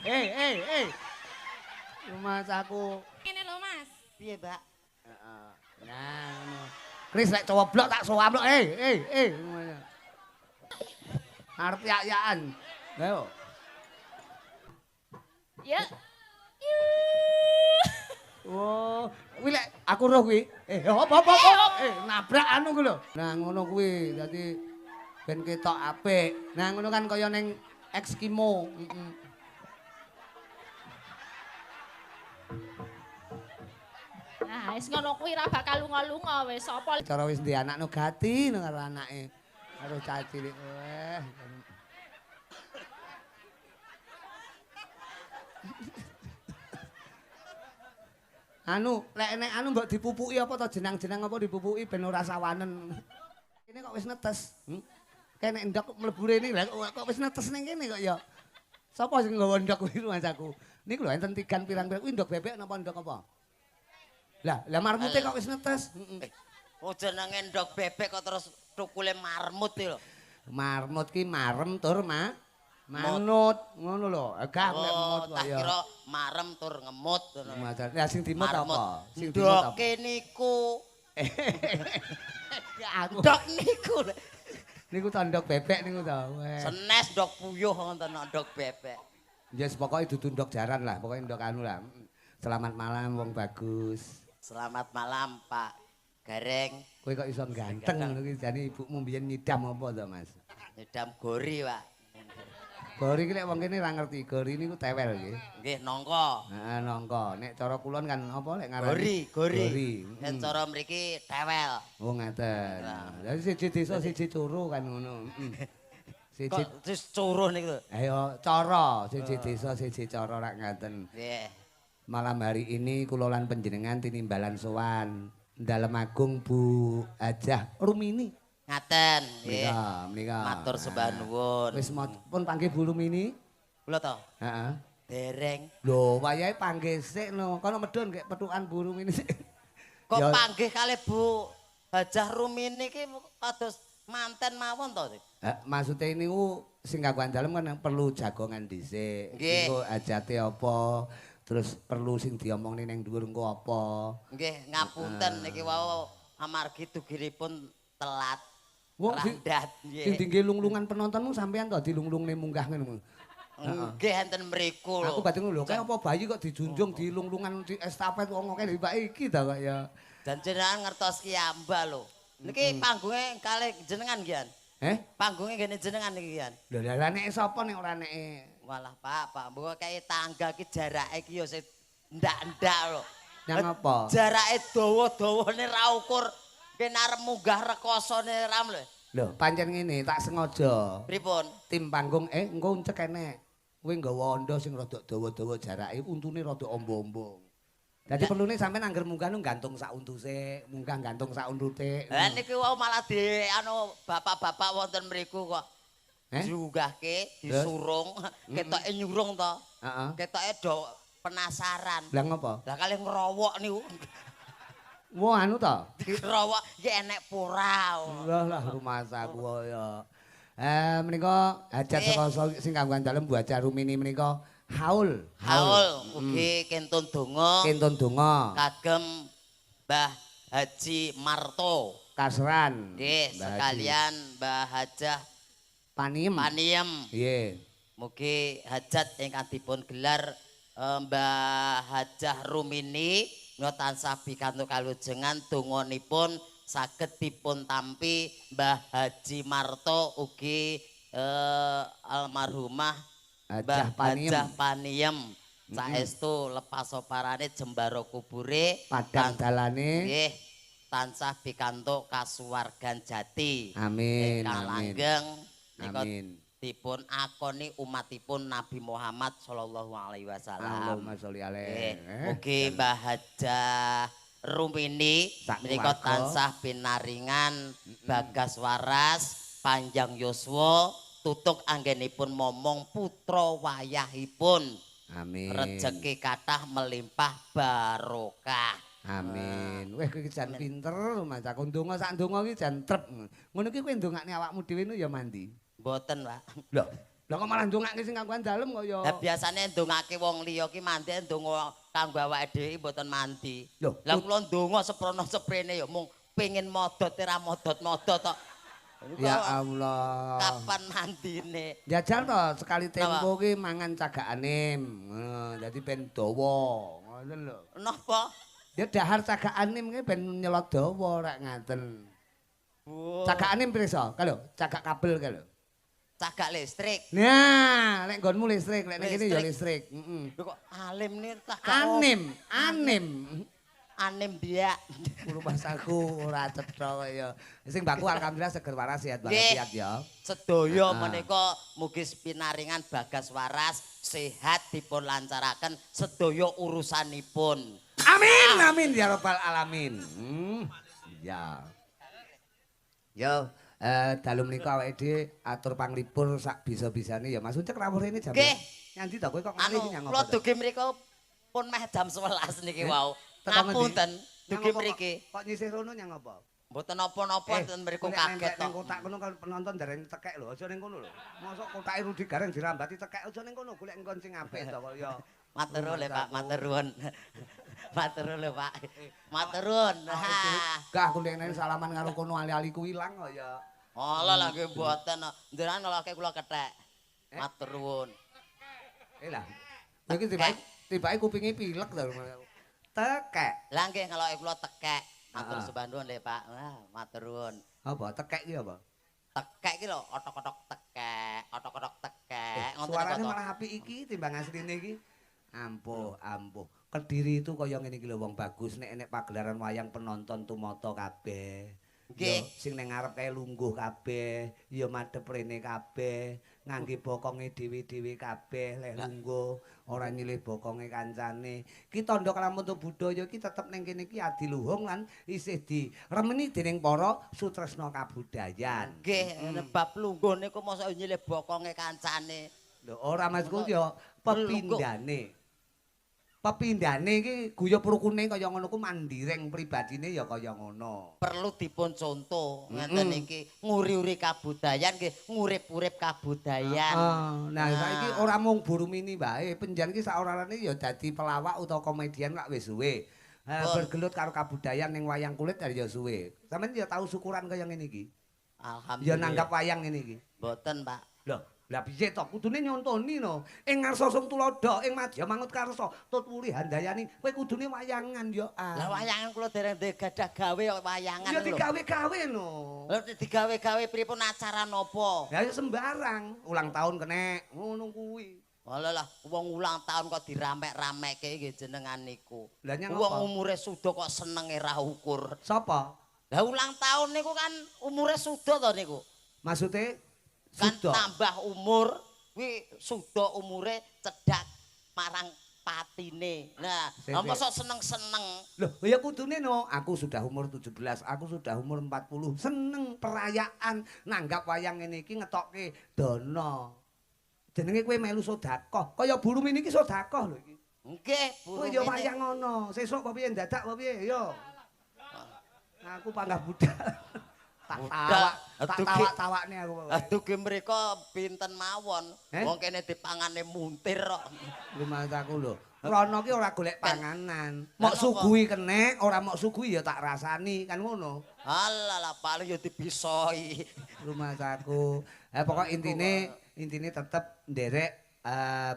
Eh. Mas aku. Ngene lho, Mas. Piye, Mbak? Heeh. Nah, ngono. Kris lek cowoblok tak sowamlok. Eh. Arep yak-yakan. Ayo. Ya. Oh, kuwi lek aku roh kuwi. Hop hop hop. Nabrak anu kuwi lho. Nah, ngono kuwi. Dadi ben ketok apik. Nah, ngono kan kaya ning Eskimo. Heeh. Nah, wis ngono kuwi ra bakal lunga-lunga wis sapa. Cara wis ndek anak no gati no karo anake. Karo cah cilik. Weh. Anu, lek enek anu mbok dipupuki apa to jenang-jenang apa dipupuki ben ora sawanen. Kene kok wis netes. Kene nek ndok mlebu rene lha kok wis netes ning kene kok ya. Sapa sing nggawa ndok kuwi rumangsaku? Niku lho enten tigan pirang-pirang kuwi ndok bebek napa ndok apa? Lah, lah marmute kok wis netes. Heeh. Oh jenenge ndok bebek kok terus tukule marmut iki lho. Marmut ki marem tur manut ngono lho. Gak nek mut kok ya. Tak kira marem tur ngemut ngono. Lah sing dimut apa? Sing dimut apa? Ndoke niku. Aku. Ndok niku. Niku to ndok bebek niku to. Senes ndok puyuh ngoten ndok bebek. Yes, pokoke dudu ndok jaran lah, pokoke ndok anu lah. Selamat malam wong bagus. Selamat malam Pak Gareng. Kowe kok iso ganteng ngono ki jane ibumu mbiyen nyidam apa to, Mas? Nyidam gori, Pak. Gori ki lek wong kene ra ngerti, gori niku tewel nggih. Nggih, nangka. Heeh, nangka. Nek cara kulon kan apa lek ngarani? Gori, gori. Nek cara mriki tewel. Oh, ngaten. Lah siji desa siji curu kan ngono. Siji kok terus curu niku lho. Ayo cara, siji desa siji cara rak ngaten. Nggih. Malam hari ini kula lan panjenengan tinimbalan sowan Dalem Agung Bu Hajah Rumini. Ngaten nggih. Menika. Matur sembah nuwun. Wis pun panggih Bu Rumini? Kula to? Heeh. Dereng. Lho, wayahe panggih sik no. Kono medhun kek pethukan Bu Rumini sik. Kok panggih kalih Bu Hajah Rumini iki kados manten mawon to? Maksude niku sing kagungan dalem kan perlu jagongan dhisik. Engko hajate apa? Terus perlu sing diomongne ning dhuwur engko apa? Nggih, ngapunten niki wau amargi duginipun telat. Wong sing dingge lunglungan penontonmu sampean to dilunglungne munggah ngono. Nggih enten mriku lho. Aku batin lho, kaya apa bayi kok dijunjung dilunglungan di estafet wong akeh mbak iki ta kok ya. Dan jenengan ngertos ki amba lho. Niki panggunge kalih jenengan nggih. Panggunge ngene jenengan niki nggih. Lho lha nek sapa nek ora nek walah Pak, Pak, mbok kaya tangga ki jarake ki ya sing ndak-ndak lho. Nang apa? Jarake dawa-dawane ra ukur ben arep munggah rekosone ram lho. Lho, pancen ngene tak sengaja. Pripun? Tim panggung engko uncek enek. Kowe nggawa ondo sing rada dawa-dawa jarake, untune rada ombo-ombo. Dadi perlune sampean angger munggah nu gantung sak untu sik, munggah gantung sak untute. Lah niki wau malah di anu bapak-bapak wonten mriku kok. Diunggahke, disurung, ketoke nyurung to. Heeh. Ketoke do penasaran. Lah ngopo? Lah kalih ngrowok niku. Wah anu to? Ngrowok iki enek pora. Lah lah rumasaku ya. Menika hajat saka sing kagungan dalem Bu Hajah Rumini menika haul. Haul ugi kentun donga. Kentun donga. Kagem Mbah Haji Marto. Kasran. Nggih, sekalian Mbah Hajah Paniem. Paniem. Nggih. Mugi hajat ingkang dipun gelar Mbah Hajah Rumini menika tansah pikantuk kalujengan donganipun saged dipun tampi Mbah Haji Marto ugi almarhumah Hajah Paniem. Hajah Paniem. Saestu lepas soparane jembara kubure padang dalane nggih tansah pikantuk kasuwargan jati. Amin. Ingkang langgeng. Amin. Dipun akoni umatipun Nabi Muhammad sallallahu alaihi wasallam. Allahumma sholli alaihi. Mugi Mbah Hajah Rumini menika tansah pinaringan bagas waras, panjang yuswa, tutuk anggenipun momong putra wayahipun. Amin. Rejeki kathah melimpah barokah. Amin. Weh kowe iki jan pinter, Mas. Aku ndonga sak ndonga iki jan trep. Ngono iki kowe ndongakne awakmu dhewe nu ya mandi. Mboten, Pak. Lho, Lah kok malah ndongake sing kanggo dalem kok ya. Lah biasane ndongake wong liya ki mandi ndonga kanggo awake dhewe mboten mandi. Lah kula ndonga seprono seprene ya mung pengin modot ora modot-modot tok. Ya Allah. Kapan mandine? Jajal to sekali tempo ki mangan cagak anim. Dadi ben dawa. Ngoten lho. Napa? Ya dahar cagak anim ki ben nyelot dawa rek ngaten. Cagak anim pirsa? Kae lho, cagak kabel kae lho. Cagak listrik. Nah, nek nggonmu listrik, nek kene ya listrik. Heeh. Lho kok alim nih cagak anim, anim. Anim biak. Rumahsaku ora cetha kaya. Sing baku alhamdulillah seger waras sehat walafiat ya. Sedaya menika mugi pinaringan bagas waras, sehat dipun lancaraken sedaya urusanipun. Amin amin ya rabbal alamin. Ya. Yo, dalu menika awake dhewe atur panglipur sak bisa-bisane ya Mas Ucek rawuh rene jam. Nggih. Nyandi to kowe kok ngalih nyang apa? Kula dugi mriku pun meh jam 11 niki wau. Ngapunten, dugi mriki. Kok nyisih rono nyang apa? Mboten napa-napa ten mriku kaget to. Ning kotak kono kan penonton dereng tekek lho, aja ning kono lho. Mosok kotake Rudi Gareng dirambati tekek aja ning kono, golek nggon sing apik to kok ya. Matur nuwun lho Pak, matur nuwun. Matur nuwun lho Pak. Matur nuwun. Gah aku nek salaman karo kono ali-aliku ilang kok ya. Alah lah nggih mboten. Njenengan ngeloke kula kethek. Matur nuwun. Lah. Iki tibake kupinge pilek to. Tekek. Lah nggih ngeloke kula tekek. Matur suwun lho Pak. Wah, matur nuwun. Apa tekek iki apa? Tekek iki lho, otok-otok tekek, otok-otok tekek. Ngoten suarane malah apik iki timbang asline iki. Ampuh, ampuh. Kediri itu kaya ngene iki lho wong bagus nek enek pagelaran wayang penonton tumata kabeh. Nggih, sing ning ngarep kae lungguh kabeh, ya madhep rene kabeh, ngangge bokonge dhewe-dhewe kabeh, leh lungguh, ora nyilih bokonge kancane. Ki tandha kalamun budaya iki tetep ning kene iki adiluhung lan isih diremeni dening para sutresna kabudayan. Nggih, bab lungguh niku mosok nyilih bokonge kancane. Lho ora maksudku ya pepindhane. Pepindhane iki guyub rukune kaya ngono ku mandireng pribadine ya kaya ngono. Perlu dipun contoh ngenten iki nguri-uri kabudayan nggih ngurip-urip kabudayan. Nah saiki ora mung Burumini wae, penjen iki saorane ya dadi pelawak utawa komedian lak wis suwe. Bergelut karo kabudayan ning wayang kulit ya suwe. Sampeyan ya tau syukuran kaya ngene iki? Alhamdulillah. Ya nanggap wayang ngene iki. Mboten, Pak. Lho, lah piye to? Kudune nyontoni no. Ing ngarsa sung tuladha, ing madya mangut karsa, tut wuri handayani, kowe kudune wayangan ya. Lah wayangan kula dereng gadah gawe wayangan lho. Ya digawe-gawe no. Lha digawe-gawe pripun acara napa? Ya sembarang, ulang tahun kenek, ngono kuwi. Alah lah, wong ulang tahun kok diramek-ramekke nggih jenengan niku. Wong umure suda kok senenge ra ukur. Sapa? Lah ulang tahun niku kan umure suda to niku. Maksude kan tambah umur kuwi suda umure cedhak marang patine. Nah, mosok seneng-seneng. Loh, ya kudune no, aku sudah umur 17, aku sudah umur 40, seneng perayaan nanggap wayang ngene iki ngetokke dana. Jenenge kowe melu sedekah. Kaya Burumini iki sedekah lho iki. Nggih, Burumini. Kowe ya wayang ngono. Sesuk apa piye ndadak apa piye? Yo. Aku panggah budal. Tak tawak-tawakne aku. Dugi mriko pinten mawon. Wong kene dipangane muntir kok. Rumangsaku lho. Rono ki ora golek panganan. Mok suguhi kenek, ora mok suguhi ya tak rasani, kan ngono. Alah lah paling ya dibisoi. Rumangsaku. Pokok intine tetep nderek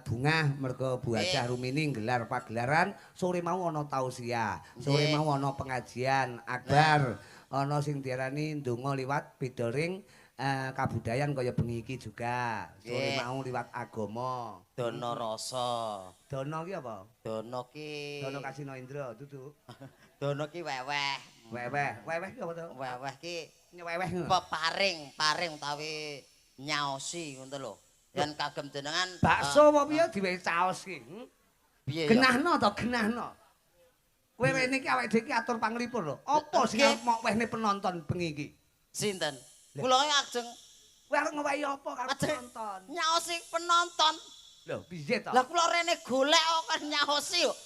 bungah mergo Bu Hajah Rumini nggelar pagelaran, sore mau ana tausiah, sore mau ana pengajian akbar. Ana sing diarani ndonga liwat beda ring kabudayan kaya bengi iki juga. Sore mau liwat agama. Dana rasa. Dana ki apa? Dana ki Dana Kasino Indra, dudu. Dana ki weweh. Weweh. Weweh ki apa to? Weweh ki nyeweweh. Peparing, paring utawi nyaosi ngono lho. Yen kagem jenengan bakso apa piye diwehi caos ki? Piye ya? Genahno to, genahno. Kowe rene iki awake dhewe iki atur panglipur lho. Apa sing arep mok wehne penonton bengi iki? Sinten? Kula ajeng kowe arep ngewehi apa karo penonton? Nyaosi penonton. Lho, piye to? Lah kula rene golek kok nyaosi kok.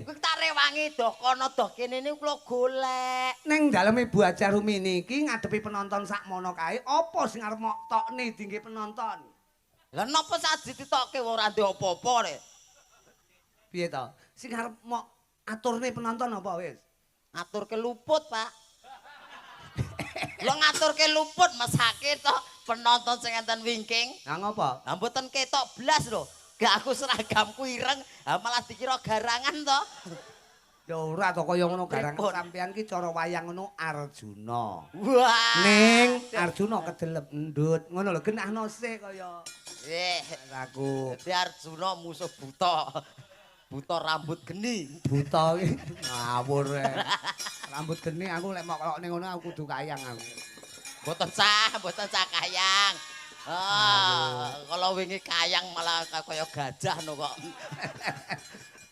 Kowe tak rewangi doh kono doh kene niku kula golek. Ning daleme Bu Hajah Rumini iki ngadepi penonton sakmono kae, apa sing arep mok tokne dingge penonton? Lah napa sak dititokke wong ora ndek apa-apa rek. Piye to? Sing arep mok aturne penonton apa wis? Ngaturke luput, Pak. Lho ngaturke luput mesake to penonton sing enten wingking. Lah ngopo? Lah mboten ketok blas lho. Gak aku seragamku ireng, malah dikira garangan to. Ya ora to kaya ngono garangan sampean ki cara wayang ngono Arjuna. Wah. Ning Arjuna kedelep endut. Ngono lho genahno sik kaya. Aku. Dadi Arjuna musuh buta. Buta rambut geni. Buta ki ngawur. Rambut geni aku lek mok kelokne ngono aku kudu kayang aku. Mboten sah kayang. Ah, kalau wingi kayang malah kaya gajah no kok.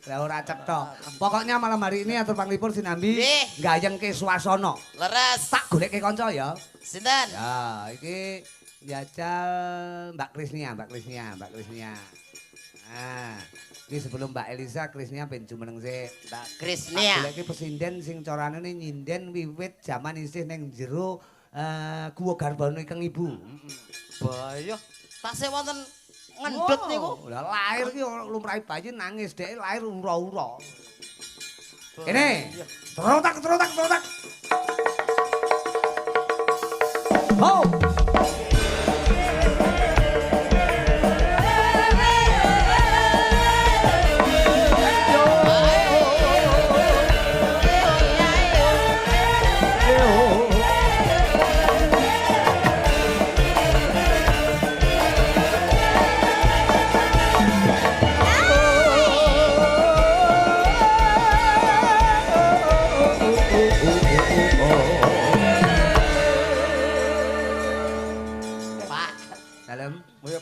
Lah ora cetha. Pokoknya malam hari ini atur panglipur sinambi gayengke swasana. Leres. Tak goleke kanca ya. Sinten? Ya, iki njajal Mbak Krisnia, Mbak Krisnia, Mbak Krisnia. Nah, iki sebelum Mbak Elisa Krisnia ben jumeneng sik. Mbak Krisnia. Tak goleke pesinden sing carane nyinden wiwit jaman isih ning jero guwa garbane keng ibu. Bayo, tasih wonten ngendut niku. Lah lahir ki lumrahe bayi nangis, dhek lahir ura-ura. Kene. Trotak trotak trotak. Ho.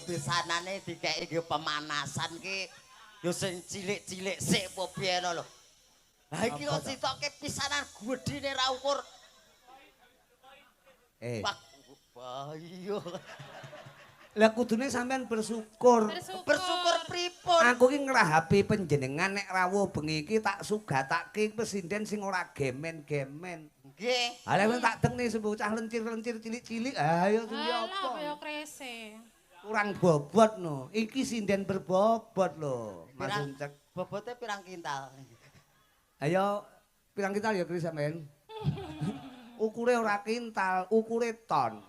Pisanane dikeki nggo pemanasan ki ya sing cilik-cilik sik apa piye lho. Lah iki kok sitoke pisanan gedhene ra ukur. Pak, iya. Lah kudune sampean bersyukur. Bersyukur pripun? Aku ki ngrahapi panjenengan nek rawuh bengi iki tak sugatake pesinden sing ora gemen-gemen. Nggih. Ha lek tak dekne bocah lencir-lencir cilik-cilik, ayo sing apa? Alah kaya krese. Kurang bobot no. Iki sinden berbobot lho, Mas Uncek. Bobote pirang kintal? Ayo pirang kintal ya Kris sampean? Ukure ora kintal, ukure ton.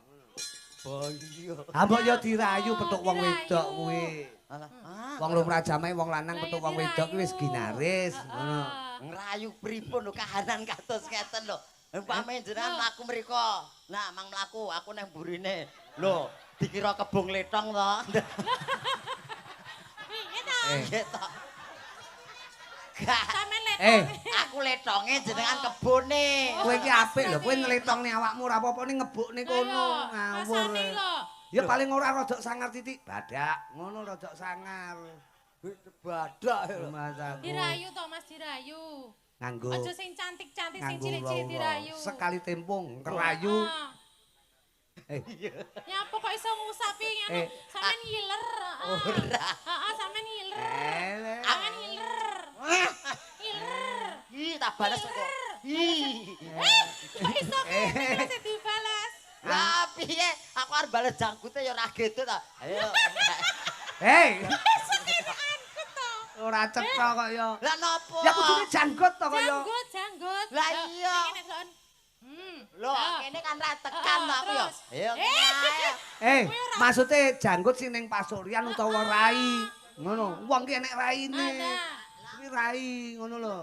Oh iya. Ha mbok ya dirayu petuk wong wedok kuwi. Alah. Wong lumrah jamae wong lanang petuk wong wedok kuwi wis ginaris ngono. Ngrayu pripun lho kahanan kados ngeten lho. Umpame jenengan mlaku mriko. Nah, mang mlaku, aku nang burine. Lho, dikira kebung letong to. Piye to? Nggih to. Sampeyan letong. Aku letonge jenengan kebone. Kowe iki apik lho, kowe ngletongne awakmu ora apa-apa ning ngebukne kono ngawur. Ya paling ora rodok sangar titik badak, ngono rodok sangar. Badak lho. Dirayu to Mas, dirayu. Nganggo. Aja sing cantik-cantik sing cilik-cilik dirayu. Sekali tempung kerayu. Nyapa kok iso ngusapi ngono? Sampeyan ngiler. Ora. Heeh, sampeyan ngiler. Sampeyan ngiler. Ngiler. Ih, tak balas kok. Ih. Kok iso kene sing dibalas? Lah piye? Aku arep bales jangkute ya ora gitu ta. Ayo. Hei. Iso kene angkut to. Ora cetha kok ya. Lah nopo? Ya kudune janggut to kok ya. Janggut, janggut. Lah iya. Lho, kene kan ra tekan to aku ya. Ayo. Maksude janggut sing ning pasuryan utawa rai. Ngono. Wong ki enek raine. Kuwi rai ngono lho.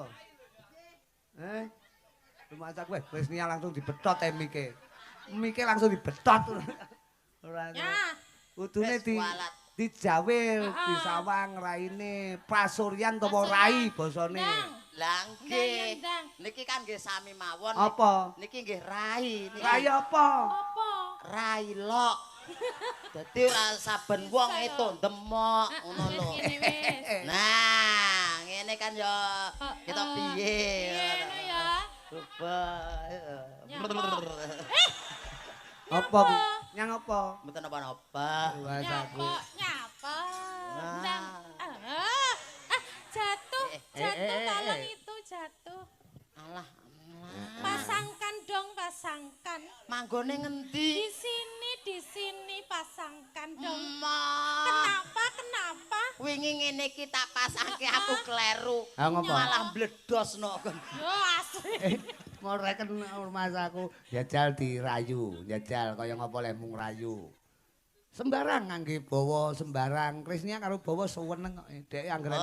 Lumayan kowe Krisnia langsung dibetot mike. Mike langsung dibetot. Ora. Kudune dijawil, disawang raine, pasuryan utawa rai basane. Lah nggih. Niki kan nggih sami mawon. Apa? Niki nggih rai. Rai apa? Apa? Rai lok. Dadi ora saben wong itu ndemok ngono lho. Nah, ngene kan ya kita piye. Ngene ya. Apa? Nyang apa? Mboten napa-napa. Nyapa, nyapa. Jatuh, jatuh tolong itu jatuh. Alah, pasangkan dong, pasangkan. Manggone ngendi? Di sini pasangkan dong. Kena Wingi ngene iki tak pasangke aku kleru. Malah mbledosno. Yo asli. Mau reken rumahku jajal dirayu, jajal kaya ngapa leh mung rayu. Sembarang ngangge bawa sembarang. Krisnia karo bawa suweneng kok. Dhek angger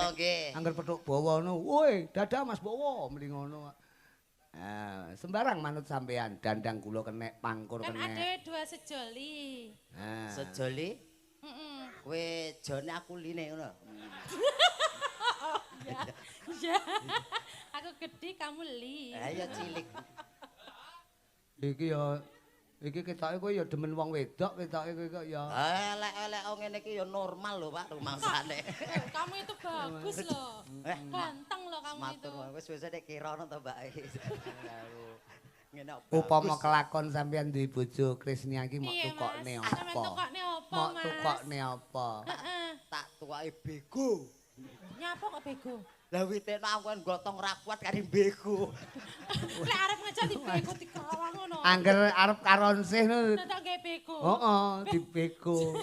angger petuk bawa ngono, "Woi, dadah Mas Bawa," muni ngono. Ah, sembarang manut sampean, dandang kula kenek, pangkur kan kenek. Kan ada dua sejoli. Ah. Sejoli? Heeh. Kowe jone aku line ngono. Oh, iya. Aku gede kamu li. Ayo cilik. Iki ya iki ketoke kowe ya demen wong wedok ketoke kowe kok ya. Elek-elek ngene iki ya normal lho Pak rumangsane. Kamu itu bagus loh. Ganteng loh kamu itu. Matur wis wis nek kirana to Mbak. Ngene upama kelakon sampean duwe bojo Krisnia iki mok tukokne apa? Mok tukokne apa? Heeh. Tak tuwake bego. Nyapa kok bego? Lah witene aku kan gotong ra kuat kari bego. Lek arep ngejak dibego dikelawang ngono. Angger arep karonsih ngono. Dadak gawe bego. Heeh, dibego.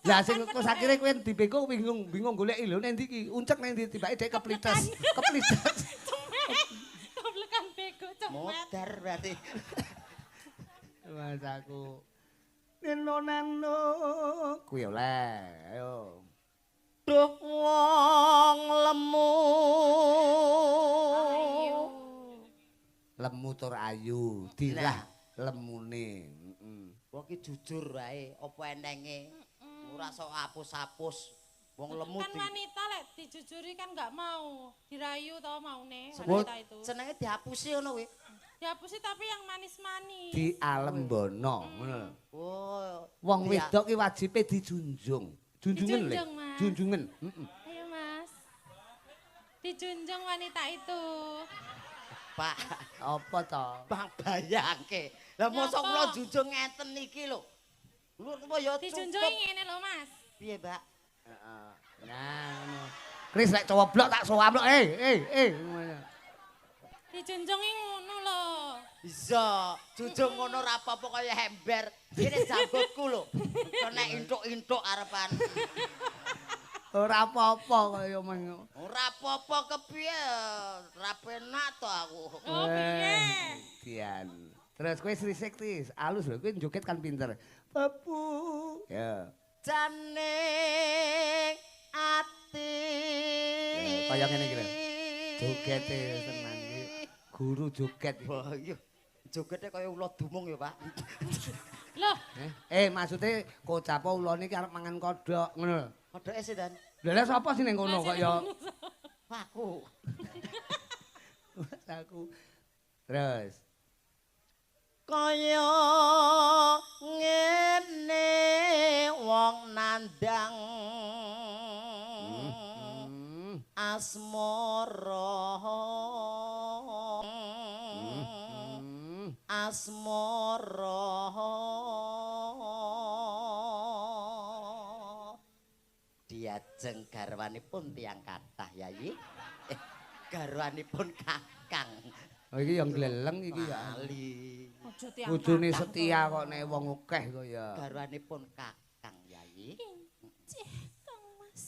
Lah sing kok akhire kowe dibego bingung bingung goleki lho nang ndi iki? Uncek nang ndi tibake dhek keplites. Keplites. Keplekan bego cemet. Modar berarti. Mas aku. Neno neno kuwi oleh. Ayo. Duh wong lemu. Ayu. Lemu tur ayu, dirah lemune. Heeh. Wong iki jujur wae, apa enenge. Ora sok apus-apus. Wong lemu kan wanita lek dijujuri kan enggak mau, dirayu to maune wanita itu. Senenge diapusi ngono kuwi. Diapusi tapi yang manis-manis. Dialembono ngono lho. Oh, wong wedok ki wajibe dijunjung. Junjungan lho. Junjungan. Heeh. Ayo Mas. Dijunjung wanita itu. Pak, apa to? Bang bayangke. Lah mosok kula junjung ngeten iki lho. Lho ya dijunjungi ngene lho Mas. Piye, Mbak? Heeh. Nah, ngono. Kris lek cowoblok tak sowablok. Eh. Dijunjungi ngono lho. Iya, junjung ngono ora apa-apa kaya ember. Kene jambutku lho. Kena intuk-intuk arepan. Ora apa-apa kaya meng. Ora apa-apa kepiye? Ora penak to aku. Oh, piye? Dian. Terus kowe srisik Tis, alus lho kowe joget kan pinter. Babu. Ya. Jane ati. Ya, kaya ngene iki lho. Jogete tenan iki. Guru joget. Wah, iya. Jogete kaya ula dumung ya, Pak. Loh. Maksude kocap ulane iki arep mangan kodhok ngono lho. Kodhoke sinten? Lha lha sapa sing ning kono kok ya? Aku. Aku. Terus. Kaya ngene wong nandang asmara. Asmara. Diajeng garwanipun tiyang kathah Yayi. Garwanipun kakang. Oh iki yang gleleng iki ya. Ali. Bojone setia kok nek wong akeh kok ya. Garwanipun kakang Yayi. Injih Kang Mas.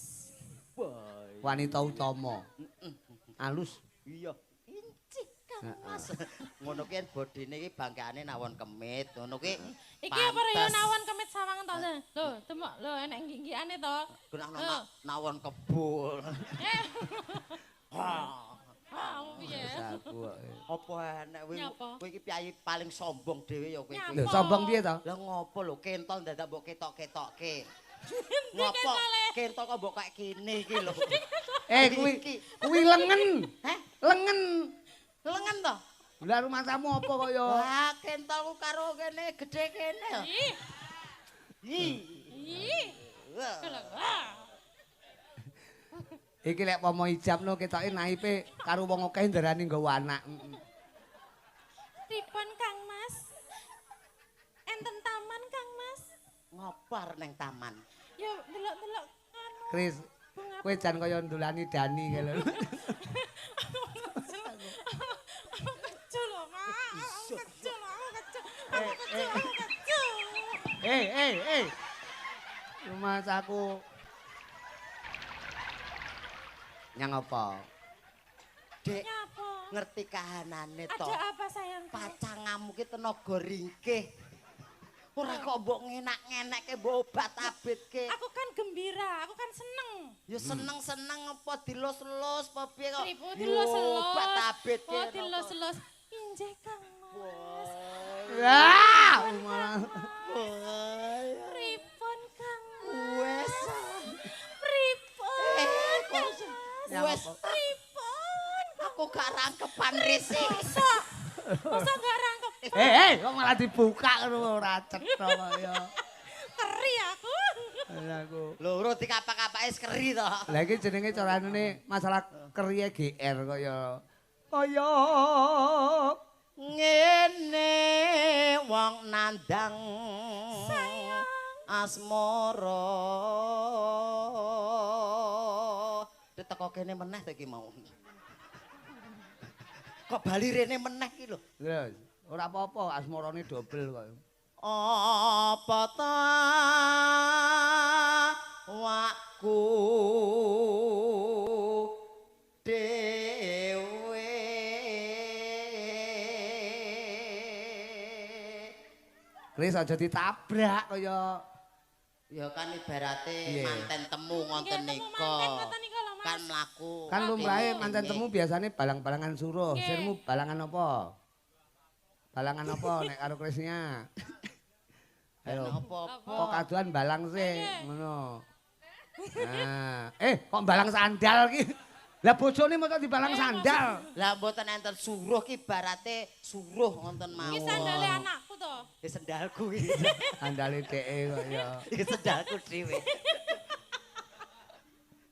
Wanita utama. Alus. Iya. Injih Kang Mas. Ngono ki bodine iki bangkane nawon kemit, ngono ki. Iki apa ya nawon kemit sawangan to? Lho, demok lho enek nggih-nggihane to. Nawon kebul. Ha. Piye? Apa enek kowe iki piyayi paling sombong dhewe ya kowe iki. Lho, sombong piye to? Lah ngopo lho kentol dadak mbok ketok-ketokke. Ngopo? Kentol kok mbok kaya kene iki lho. Kuwi lengen. Heh? Lengen. Lengen to? Lah rumahmu apa kok ya? Wah, kentolku karo kene gedhe kene. Ih. Ih. Ih. Iki lek pomo ijabno ketoke naipe karo wong akeh ndarani nggawa anak. Pripun Kang Mas? Enten taman Kang Mas? Ngopar neng taman. Ya delok-delok anu. Kris, kowe jan kaya ndolani Dani kae lho. Aku kecu lho, Mak. Aku kecu lho, aku kecu. Aku kecu, aku kecu. Mas aku. Nyang apa? Dek, Nyapa? Ngerti kahanane to. Ada apa sayang? Pacangamu ki tenaga ringkih. Ora kok mbok ngenak-ngenekke mbok obat-abitke. Aku kan gembira, aku kan seneng. Ya seneng-seneng apa dilus-lus apa piye kok. Pripun dilus-elus? Obat-abitke. Oh, dilus-elus. Injih Kang Mas. Wah, malah. Pripun Kang Mas? Wes. Pripun? Kang Mas? Wes. Pripun? Aku gak rangkepan risi. Masa? Masa gak rangkep? Eh, kok malah dibuka ngono ora cetha kok ya. Keri aku. Lah aku. Lho, ora dikapak-kapake wis keri to. Lah iki jenenge carane masalah keriye GR kok ya. Kaya ngene wong nandang Sayang. Asmara. Diteko kene meneh to iki mau. Kok bali rene meneh iki lho. Terus ora apa-apa asmarane dobel kok. Apa ta wakku dhewe Kris aja ditabrak kaya ya kan ibarate Piye? Manten temu ngoten Nggih, temu nika. manten ngoten nika lho, Mas. Kan mlaku. Kan lumrahe manten temu biasane balang-balangan suruh. Nggih. Sirmu balangan apa? Balangan apa nek karo Krisnya? Ayo. Apa-apa. Kok kaduan balang sih ngono. Nah, kok balang sandal ki? Lah bojone mosok dibalang sandal. Lah mboten enten suruh ki ibarate suruh ngoten mawon. Iki sandale anakku to. Iki sendalku iki. Sandale dheke kok ya. Iki sendalku dhewe.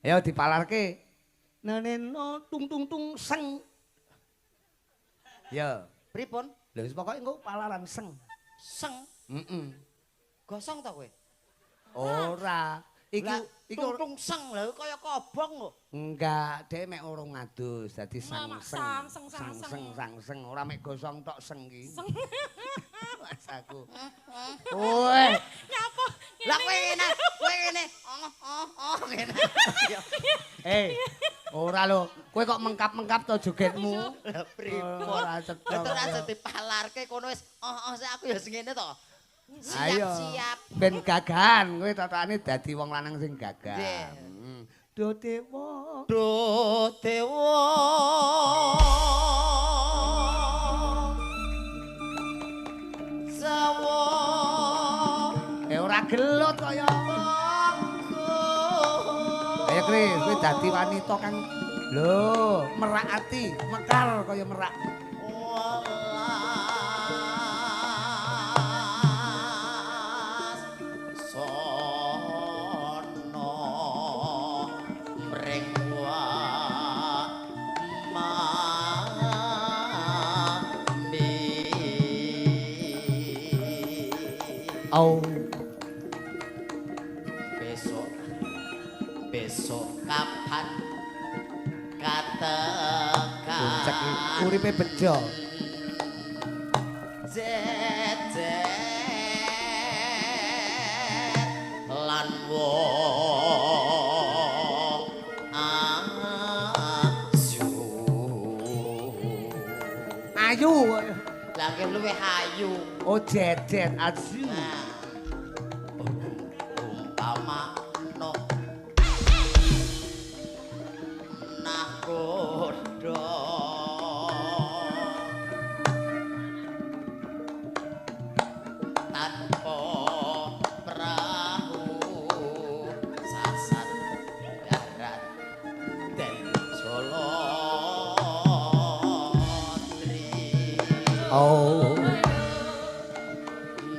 Ayo dipalarke. Neneno tung tung tung seng. Ya. Pripun? Lha wis pokoke engko palaran seng. Seng. Heeh. Gosong ta kowe? Ora. Iki Lah, iki tung tung seng lha kaya kobong kok. Enggak, dhek mek urung ngadus, dadi sang Mak, seng. sang, seng, sang, sang seng sang seng, ora mek gosong tok seng ki. Seng. Mas aku. Woi, Nyapa? Lah kowe ngene, kowe ngene. Oh oh oh ngene. Ora lho, kowe kok mengkap-mengkap to jogetmu. Lah pripun? Ora cetha. Lah terus aja dipalarke kono wis oh oh sik aku ya sing ngene to. Ayo. Siap-siap. Ben gagahan, kowe tatane dadi wong lanang sing gagah. Nggih. Do dewa. Do dewa. Sawo. Ora gelut kaya. Ayo Kris, kowe dadi wanita kang lho, merak ati, mekar kaya merak. Welas sono mring mami. Au. Besok besok kapan katekan Puncak iki uripe bejo. Jejet lan wong ayu. Ayu. Lah nggih luwih ayu. Oh jejet ayu. Nah. Umpama no nahkoda tanpa perahu sasat darat den Jolotri. Oh.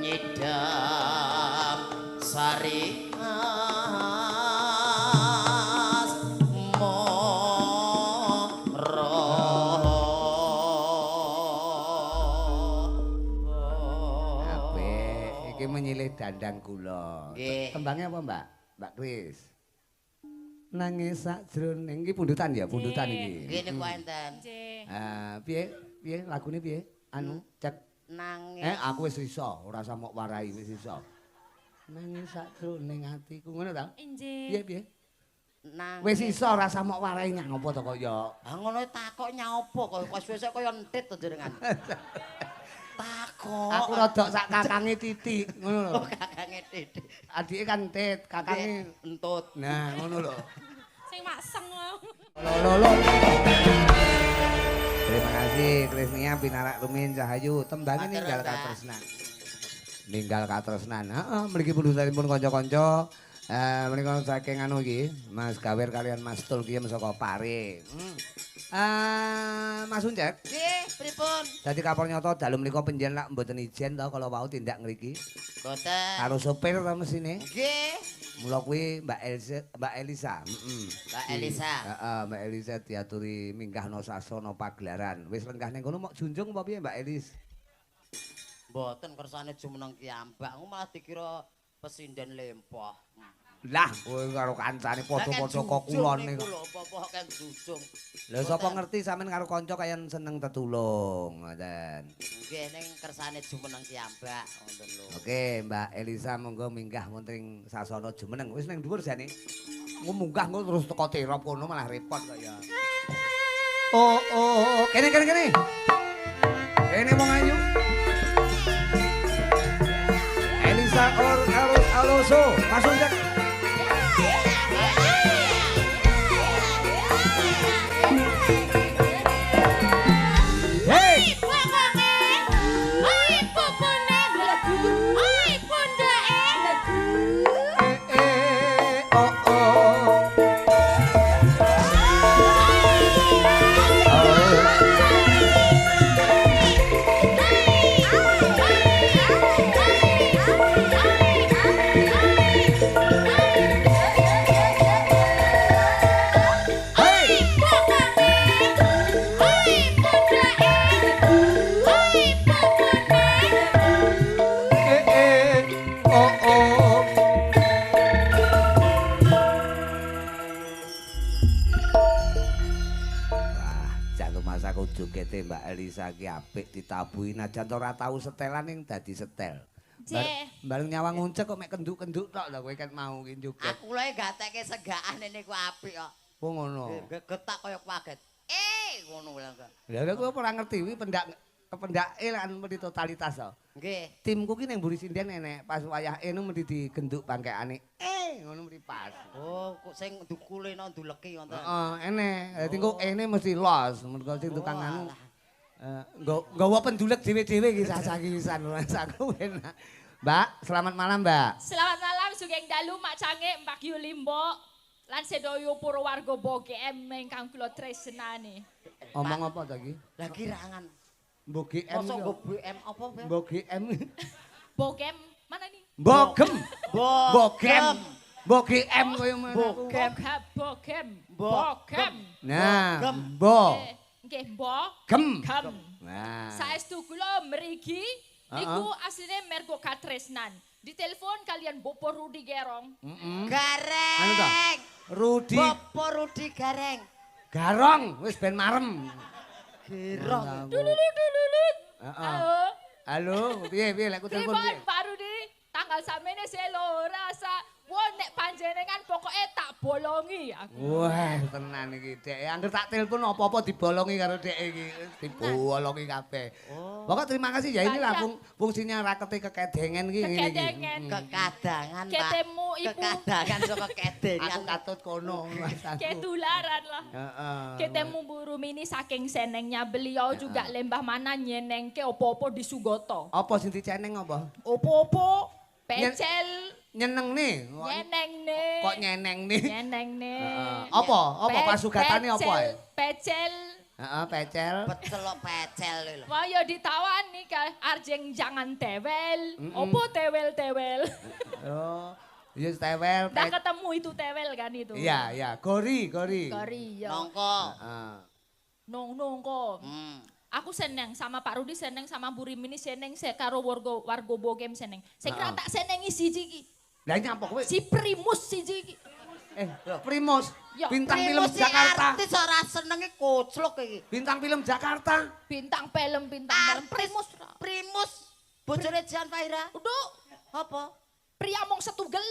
Nyidam sari as moro. Apik, iki menyilih dandang kula. Nggih. Tembangnya apa, Mbak? Mbak Kris. Nangis sakjroning iki pundutan ya, pundutan iki. Nggih niku enten. Nggih. Ah, piye? Piye lagune piye? Anu, cek. Nangis. Aku wis iso, ora usah mok warai wis iso. Nangis sakjroning atiku ngono ta? Nggih. Piye piye? Nang. Wis iso rasa mok warai nyang apa to kaya. Ah ngono takok nyaopo kok suwe-suwe kaya entit to jenengan. Takok. Aku rodok sak kakange titik ngono lho. Oh, kakange titik. Adike kan entit, kakange entut. Nah, ngono lho. Sing makseng wae. Lo lo. Terima kasih Krisnia pinarak rumin Cahayu tembange ninggal katresnan. Ninggal katresnan. Heeh, mriki pundutanipun kanca-kanca. Menika saking anu iki, Mas Gawir kalian Mas Tul ki saka Pare. Mas Uncek. Nggih, pripun? Dadi kapor nyata dalu menika penjen lak mboten ijen to kala wau tindak ngriki. Mboten. Karo sopir ta mesine? Nggih. Mula kuwi Mbak Elisa, Mbak Elisa. Heeh. Mbak Elisa. Heeh, Mbak Elisa diaturi minggahno sasana pagelaran. Wis lenggah ning kono mok junjung apa piye Mbak Elis? Mboten kersane jumeneng kiyambak, malah dikira pesinden lempoh. Lah, kowe karo kancane padha-padha kok kulon niku. Lho, apa-apa kan jujung. Lha sapa ngerti sampean karo kanca kaya seneng tetulung, ngoten. Nggih, ning kersane jumeneng kiyambak, ngoten lho. Oke, Mbak Elisa monggo minggah wonten ing sasana jumeneng. Wis ning dhuwur jane. Engko munggah engko terus teko terop kono malah repot kok ya. Oh, oh, kene kene kene. Kene wong ayu. Elisa or Eros Alonso, masuk Jack. Hey! Oh oh. Jogete Mbak Elisa ki apik ditabuhi najan ora tau setelan ning dadi setel. Bareng nyawang uncek kok mek kenduk-kenduk tok lho kowe kan mau ki joget. Aku lho gateke segakane niku apik kok. Oh ngono. Getak kaya kaget. Ngono lho. Lah kowe ora ngerti kuwi pendak kependake lan mesti totalitas to. Nggih. Timku ki ning mburi sinden enek pas wayah enu mesti digenduk bangkekane. Ngono mesti pas. Oh, kok sing dukule nang nduleki wonten. Heeh, enek. Dadi engko ene mesti los, mergo sing tukang anu. Nggawa pendulek dhewe-dhewe iki sasaki-pisan aku enak. Mbak, selamat malam, Mbak. Selamat malam sugeng dalu Mak Cange, Mbak Yuli Mbok. Lan sedaya para warga BGM ingkang kula tresnani. Omong apa ta iki? Lah kirangan. Mbok GM. Mosok nggo BM apa, Mbak? Mbok GM. Bogem mana nih? Bogem. Bogem. Mbok GM koyo mana? Bogem. Bogem. Bogem. Nah, mbok. Nggih, mbok. Gem. Nah. Saestu kula mriki niku asline mergo katresnan. Ditelepon kalian Bopo Rudi Gerong. Gareng. Rudi. Bopo Rudi Gareng. Garong wis ben marem. Gerong. Dululut. Halo. Halo, piye piye lek ku telepon piye? Pak Rudi, tanggal samene selo rasa. Wah nek panjenengan pokoke tak bolongi aku. Wah, tenan iki Dek. Angger tak telepon apa-apa dibolongi karo Dek iki. Dibolongi kabeh. Pokok terima kasih ya inilah fungsinya rakete kekedengen iki ngene iki. Kekedengen. Kekadangan, Pak. Ketemu ibu. Kekadangan saka kedengan. Aku katut kono. Ketularan lah. Heeh. Ketemu Bu Rumini saking senengnya beliau juga lembah mana nyenengke opo-opo di Sugoto. Apa sing diceneng apa? Opo-opo pecel. Nyeneng nih. Nyeneng nih. Kok nyeneng nih? Nyeneng nih. Apa? Apa pasugatane apa? Pecel. Heeh, pecel. Pecel kok pecel lho. Wah ya ditawani ka arjeng jangan tewel. Opo tewel-tewel? Oh, ya tewel. Ndak ketemu itu tewel kan itu. Iya, iya, gori, gori. Gori ya. Nongko. Heeh. Nongko. Aku seneng sama Pak Rudi, seneng sama Bu Rimini, seneng karo warga Bogem seneng. Saya kira tak senengi siji iki. Lah nyapa kowe? Si Primus siji iki. Primus, ya, bintang Primus film Jakarta. Artis ora senenge koclok iki. Bintang film Jakarta. Bintang film, bintang film Primus. Primus bojone Jan Fahira. Udah. Apa? Pria mong setugel.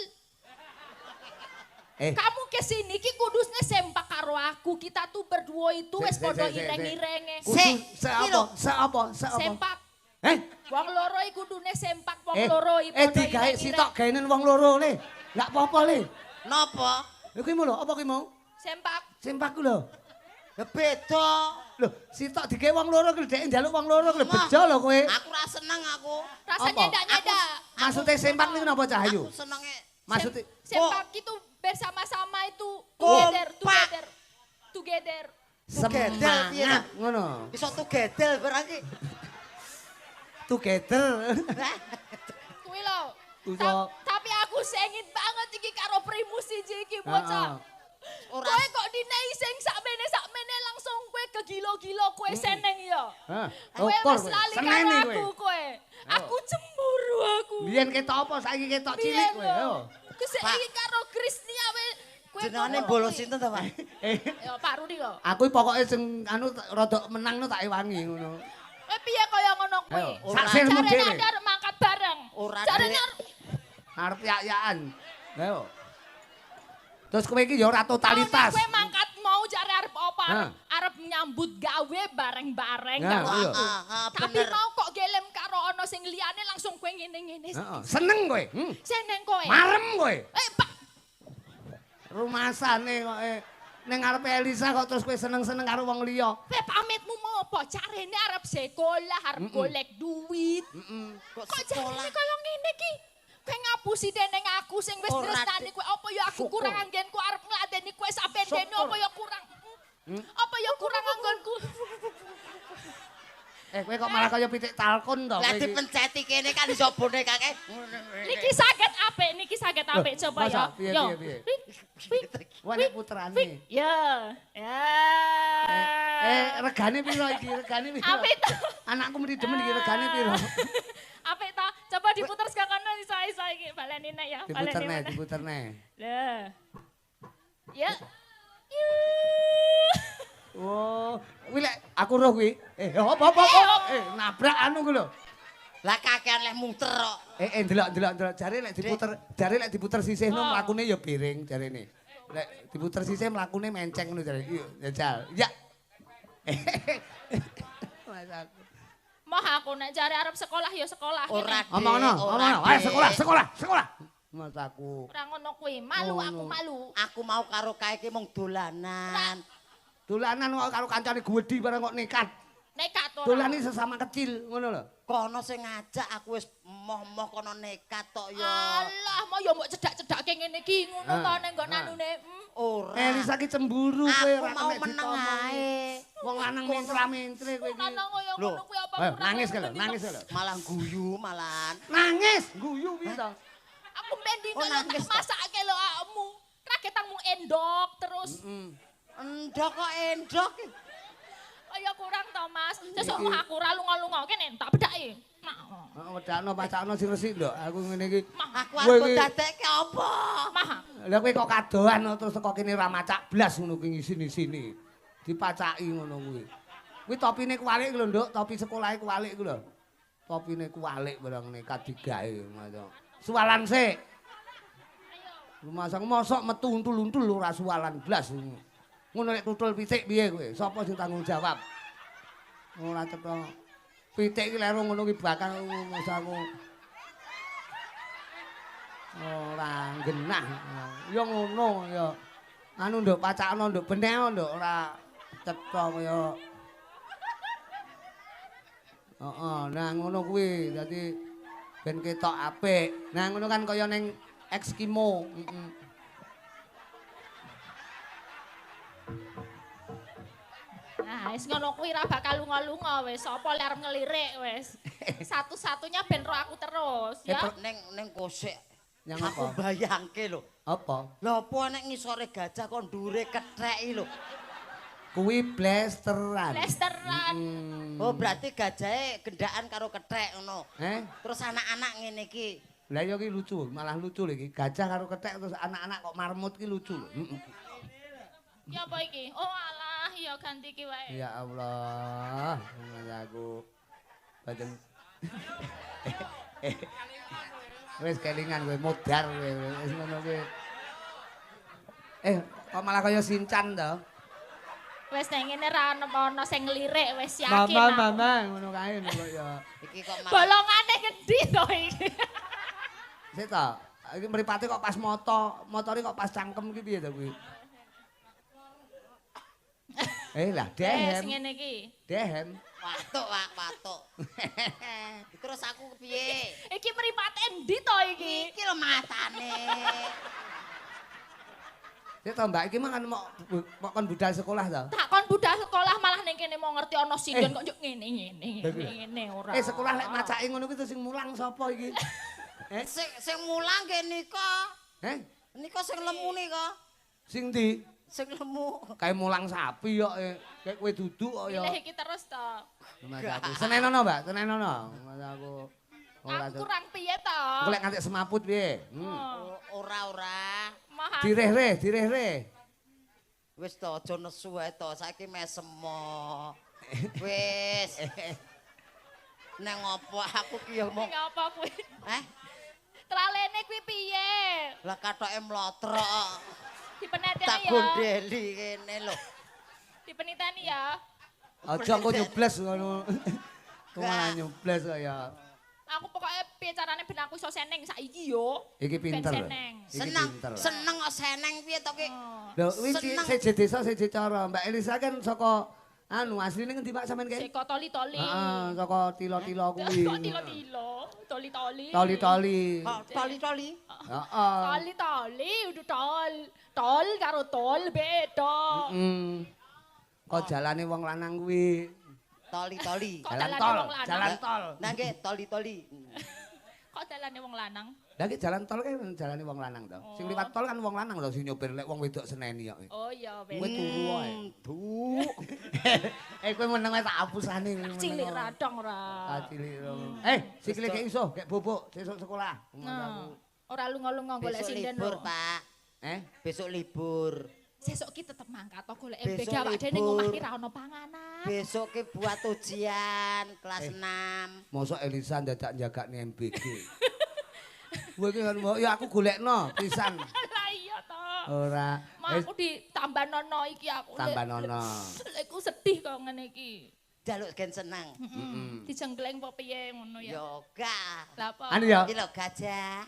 Kamu ke kesini ki kudusnya sempak karo aku. Kita tuh berdua itu wis padha ireng-irenge. Se apa? Se apa? Se apa? Sempak. Eh, wong loro iku kudune sempak wong loro iki. Eh digawe sitok gaenen wong loro le. Enggak apa-apa le. Napa? Lha kuwi lho, apa kuwi mau? Sempak. Sempak ku lho. Lha beda. Lho, sitok digawe wong loro kuwi dhek njaluk wong loro kuwi bejo lho kowe. Aku ora seneng aku. Rasa nyedak-nyedak. Maksude sempak niku napa Cahayu? Aku senenge maksudnya sempak itu bersama-sama itu together, together, together. Semangat ngono. Iso together berarti. Together. Kuwi lho. Tapi aku sengit banget iki karo Primus siji iki bocah. Kowe kok dinei sing sakmene langsung kowe kegilo-gilo kowe seneng ya. Kowe wis lali karo aku kowe. Aku cemburu aku. Biyen ketok apa saiki ketok cilik kowe. Yo. Saiki karo Krisnia kowe. Jenengane bolos sinten to, Pak? Ya Pak Rudi kok. Aku pokoke sing anu rada menang no tak ewangi ngono. Kowe piye kaya ngono kuwi? Sak jarene arep mangkat bareng. Jarene arep yak-yakan. Lha. Terus kowe iki ya ora totalitas. Kowe mangkat mau jare arep apa? Arep nyambut gawe bareng-bareng karo aku. Tapi mau kok gelem karo ana sing liyane langsung kowe ngene-ngene. Seneng kowe. Seneng kowe. Marem kowe. Eh, Pak. Rumasane kok ning ngarepe Elisa kok terus kowe seneng-seneng karo wong liya. Kowe pamitmu mau apa? Jarene arep sekolah, arep golek duit. Kok jarene kaya ngene iki? Kowe ngapusi dening aku sing wis tresnani kowe apa ya aku kurang anggenku arep ngladeni kowe saben dene apa ya kurang. Apa ya kurang anggonku. Eh kowe kok malah kaya pitik talkon to kowe. Lah dipenceti kene kan iso bonekake. Niki saged apik, niki saged apik coba ya. Yo. Wah nek putrane. Ya. Ya. Eh regane piro iki? Regane piro? Apik to. Anakku mesti demen iki regane piro? Apik ta? Coba diputer saka kono iso-iso iki baleni nek ya. Diputerne, diputerne. Lah. Ya. Oh, kuwi lek aku roh kuwi. Eh, apa? Eh, nabrak anu kuwi lho. Lah kakean leh muter kok. Eh, delok jare lek diputer, jare lek diputer sisih no mlakune ya biring jarene. Lek diputer sisih mlakune menceng ngono jare. Iya, jajal. Ya. Mas aku. Moh aku nek jare arep sekolah ya sekolah. Ora. Omongno, omongno. Ayo sekolah, sekolah, sekolah. Mas aku. Ora ngono kuwi, malu aku malu. Aku mau karo kae iki mung dolanan. Dolanan kok karo kancane gedhi bareng kok nekat. Nekat ora. Dolane sesama kecil ngono lho. Kono sing ngajak aku wis moh-moh kono nekat tok ya. Alah, mau ya mbok cedak-cedake ngene iki ngono to ning nggon anune. Ora. Elisa ki cemburu kowe ora kena ditomong. Wong lanang mentra-mentre kowe iki. Lanang kaya ngono kuwi apa kurang. Nangis lho, nangis lho. Malah guyu malahan. Nangis, guyu piye to? Aku ben dino tak masake lho awakmu. Raketangmu endok terus. Endok kok endok. Kaya kurang to, Mas. Sesuk aku ora lunga-lunga kene tak bedhaki. Heeh, wedakno pacakno sing resik, Nduk. Aku ngene iki. Aku arep dadekke apa? Mah. Lah kowe kok kadohan terus teko kene ora macak blas ngono kuwi ngisini-sini. Dipacaki ngono kuwi. Kuwi topine kuwalik lho, Nduk. Topi sekolahe kuwalik ku lho. Topine kuwalik barang nekat digawe ngono. Suwalan sik. Rumah mosok metu untul-untul ora suwalan blas. Ngono nek tutul pitik piye kowe? Sapa sing tanggung jawab? Ora cetha. Pitik iki lero ngono ki bakal masaku. Ora genah. Ya ngono ya. Anu nduk pacakno nduk beneh nduk ora cetha kaya. Heeh, nah ngono kuwi dadi ben ketok apik. Nah ngono kan kaya ning Eskimo. Heeh. Nah, wis ngono kuwi ra bakal lunga-lunga wis. Sapa lek arep ngelirik wis. Satu-satunya ben ro aku terus ya. Ning kosek. Yang apa? Aku bayangke lho. Apa? Lha apa nek ngisore gajah kok ndure ketheki lho. Kuwi blasteran. Blasteran. Oh, berarti gajahe gendaan karo kethek ngono. Eh? Terus anak-anak ngene iki. Lah ya iki lucu, malah lucu lho iki. Gajah karo kethek terus anak-anak kok marmut ki lucu lho. Heeh. Ya apa iki? Oh alah, ya ganti iki wae. Ya Allah, aku badan. Wis kelingan kowe modar kowe wis ngono kuwi. Kok malah kaya Sinchan to? Wis nek ngene ra ono sing nglirik wis yakin. Mama, mama ngono kae kok ya. Iki kok malah bolongane ngendi to iki? Sik to. Iki mripate kok pas moto, motore kok pas cangkem iki piye to kuwi? Lah dehem. Wis ngene iki. Dehem. Watuk, Pak, watuk. Terus aku piye? Iki mripate endi to iki? Iki lho matane. Sik to Mbak, iki mah kan mok kon budal sekolah to? Tak kon budal sekolah malah ning kene mau ngerti ana sinden kok njuk ngene ngene ngene ora. Sekolah lek macake ngono kuwi terus sing mulang sapa iki? Sing mulang nggih nika. Nika sing lemu nika. Sing ndi? Sing lemu. Kae mulang sapi kok kayak kowe duduk kok ya. Milih iki terus to. Mas aku. Senenono, Mbak, senenono. Mas aku. Aku kurang piye to? Engko lek nganti semaput piye? Ora. Direh-reh, direh-reh. Wis to aja nesu wae to, saiki mesem. Wis. Nang opo aku ki ya mong. Nang apa kuwi? Tralene kuwi piye? Lah katoke mlotrok. Dipeneteni ya. Tak gondeli kene lho. Dipeniteni ya. Aja engko nyebles ngono. Kok malah nyebles kok ya. Aku pokoknya piye carane ben aku iso seneng saiki yo. Iki pinter. Seneng, seneng kok seneng piye to ki? Lho kuwi seje desa seje cara. Mbak Elisa kan saka anu asline ngendi Pak sampean kae? Saka Toli-toli. Heeh, saka tilo-tilo kuwi. Kok tilo-tilo, toli-toli. Toli-toli. Kok toli-toli? Heeh. Toli-toli udu tol. Tol karo tol beda. Heeh. Kok jalane wong lanang kuwi. Toli-toli. Jalan tol, jalan tol. Nah nggih, toli-toli. Kok dalane wong lanang? Lah iki jalan tol kan jalane wong lanang to. Sing liwat tol kan wong lanang lho sing nyopir lek wong wedok seneni kok. Oh iya wis. Kowe turu wae. Duk. Kowe meneng wae tak apusane. Cilik radong ora. Ah cilik. Sikile gek iso, gek bobok sesuk sekolah. Ora lunga-lunga golek sinden. Besok libur, Pak. Besok libur. Sesuk ki tetep mangkat to golek MBG awak dhewe ning omah ki ra ono panganan. Besok ki buat ujian kelas 6. Mosok Elisa ndadak njagakne MBG. Kowe ki kan ya aku golekno pisan. Lah iya to. Ora. Mau aku ditambah nono iki aku. Tambah nono. Aku sedih kok ngene iki. Jaluk gen seneng. Heeh. Dijengkleng apa piye ngono ya. Ya gak. Lah apa? Anu ya. Iki lho gajah.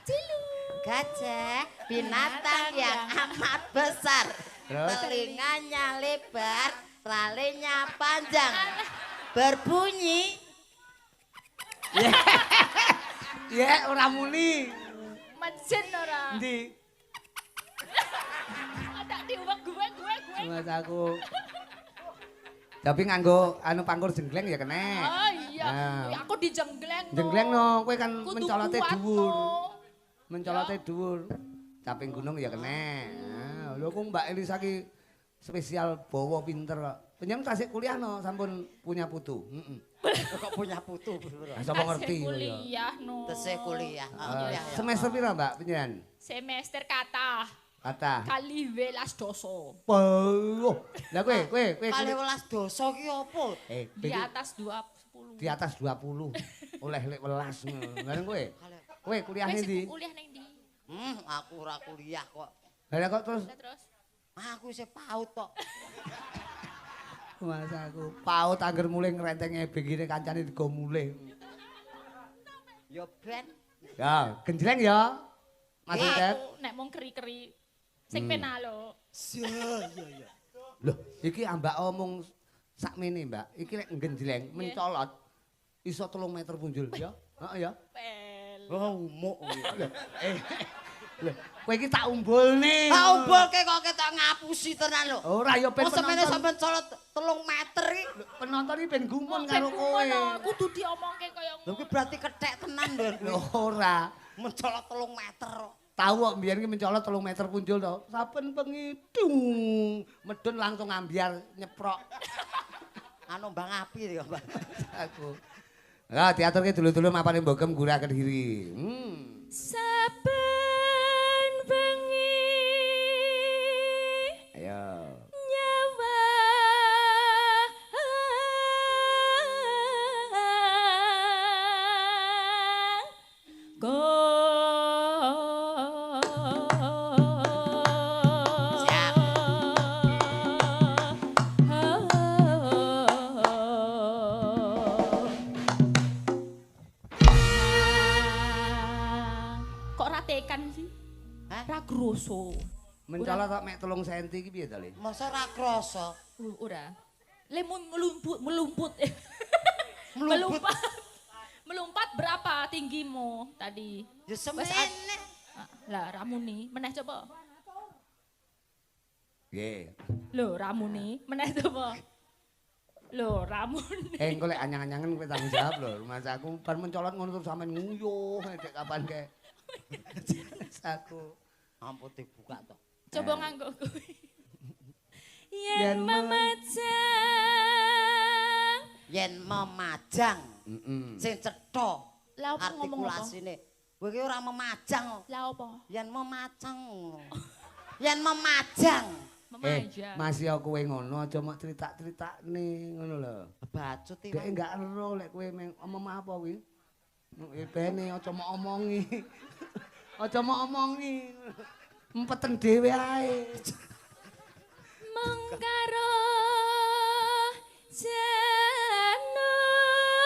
Cilu. Gajah binatang yang amat besar. Telinganya lebar, tralenya panjang. Berbunyi. Ya, ora muni. Mejen ora. Endi? Ada diuwek gue. Mas aku. Tapi nganggo anu pangkur jenggleng ya kena. Oh iya, nah. Aku dijenggleng. Jenggleng no, kowe kan mencolote dhuwur. Mencolote dhuwur. Caping gunung ya kena. Nah, lho kok Mbak Elisa ki spesial bawa pinter kok. Penyem tasik kuliah no, sampun punya putu. Heeh. Kok punya putu? Lah sapa ngerti kuliah no. Tesih kuliah. Semester pira Mbak penjenengan? Semester kathah. Kathah. Kali welas doso. Oh. Lah kowe kali welas doso ki apa? Di atas 20. Di atas 20. Oleh lek welas ngono. Lah kowe? Kowe kuliah ning ndi? Kuliah ning ndi? Aku ora kuliah kok. Lah kok terus? Aku isih PAUD tok. Mas aku PAUD angger mulih ngrenteng ebegine kancane digo mulih. Ya ben. Ya, genjleng ya. Mas Cep. Nek mung keri-keri sing pena lho. Iya, iya. Loh, iki ambak omong sakmene, Mbak. Iki lek genjleng mencolot iso 3 meter punjul ya. Heeh ya. Oh, umuk. Lho, kowe iki tak umbulne. Tak umbulke kok ketok ngapusi tenan lho. Ora ya ben penonton. Semene sampean colot 3 meter iki. Penonton iki ben gumun karo kowe. Kudu diomongke kaya ngono. Lho kuwi berarti kethek tenan lho kuwi. Ora, mencolot 3 meter kok. Tahu kok mbiyen iki mencolot 3 meter punjul to. Saben bengi dung, medun langsung ambyar nyeprok. Anu mbang api ya, Mbak. Aku. Lah diaturke dulu-dulu mapane mbogem gurah Kediri. Saben bengi. Ayo. Nyawa go. ora tekan sih? Hah? Ora kroso. Mencolot kok mek 3 cm iki piye to, Le? Masa ora kroso? Ora. Le melumput melumput. Melompat. Melompat berapa tinggimu tadi? Ya semene. Lah ramuni, meneh coba. Nggih. Lho ramuni, meneh coba. Lho ramuni. Eh engko lek anyang-anyangen kowe tanggung jawab lho. Rumah aku bar mencolot ngono terus sampean nguyuh dek kapan kae. Aku ampun dibuka to. Coba nganggo kuwi. Yen memajang. Yen memajang. Sing cetha. Lah opo ngomong apa? Artikulasine. Kowe iki ora memajang. Lah opo? Yen memajang. Yen memajang. Memajang. Mas ya kowe ngono aja mok crita-critakne ngono lho. Bacut iki. Dek enggak ero lek kowe omong apa kuwi. Bene aja mok omongi. Aja mok omongi. Empeten dhewe ae. Mengkaro janur kuning.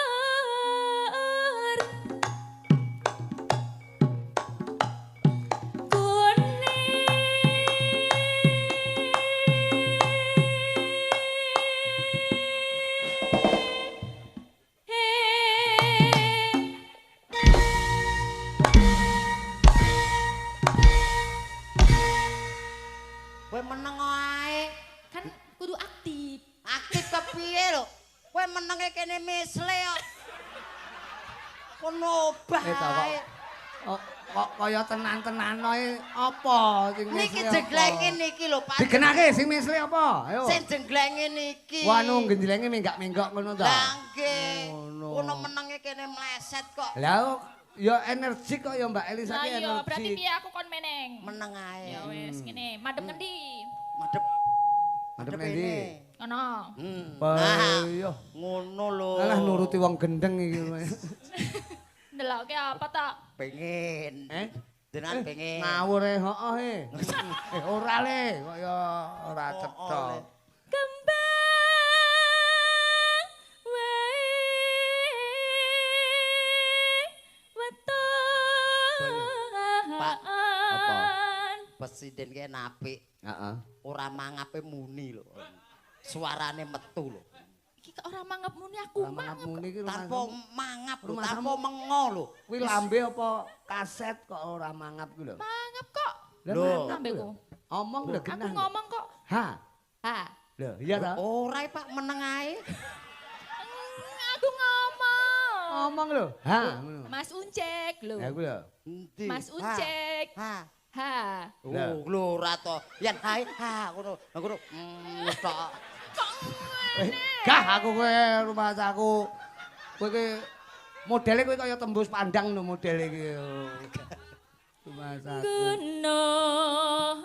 Kowe meneng ae. Kan kudu aktif. Aktif kepiye lho? Kowe menenge kene misle kok. Kono obah ae. Kok kaya tenan-tenan ae apa sing misle? Niki jenglenge niki lho Pak. Digenake sing misle apa? Ayo. Sing jenglenge niki. Wah anu genjlenge menggak-menggok ngono ta. Lah nggih. Kono menenge kene mleset kok. Lah ya energik kok ya Mbak Elisa ki energik. Lah iya berarti piye aku kon meneng? Meneng ae. Ya wis ngene, madhep ngendi? Madhep. Madhep ngendi? Ngono. Nah, iya. Ngono lho. Alah nuruti wong gendeng iki. Ndelokke apa ta? Pengen. Eh? Jenengan pengen. Ngawur e heeh e. Eh ora le, kok ya ora cetha. Kembang wae weton. Pak, apa? Presiden ki apik. Heeh. Ora mangape muni lho. Suarane metu lho. Iki kok ora mangap muni aku mangap muni iki tanpa mangap lho, tanpa mengo lho. Kuwi lambe apa kaset kok ora mangap kuwi lho. Mangap kok. Lho, lambeku. Omong lho genah. Aku ngomong kok. Ha. Ha. Lho, iya ta? Ora Pak, meneng ae. Aku ngomong. Ngomong lho. Ha ngono. Mas Uncek lho. Ya kuwi lho. Endi? Mas Uncek. Ha. Ha. Oh, lho ora to. Yen ha ha ngono. Ngono. Tok. Kok ngene? Gah aku kowe rumah aku. Kowe iki modele kowe kaya tembus pandang lho modele iki. Rumah aku. Gunung.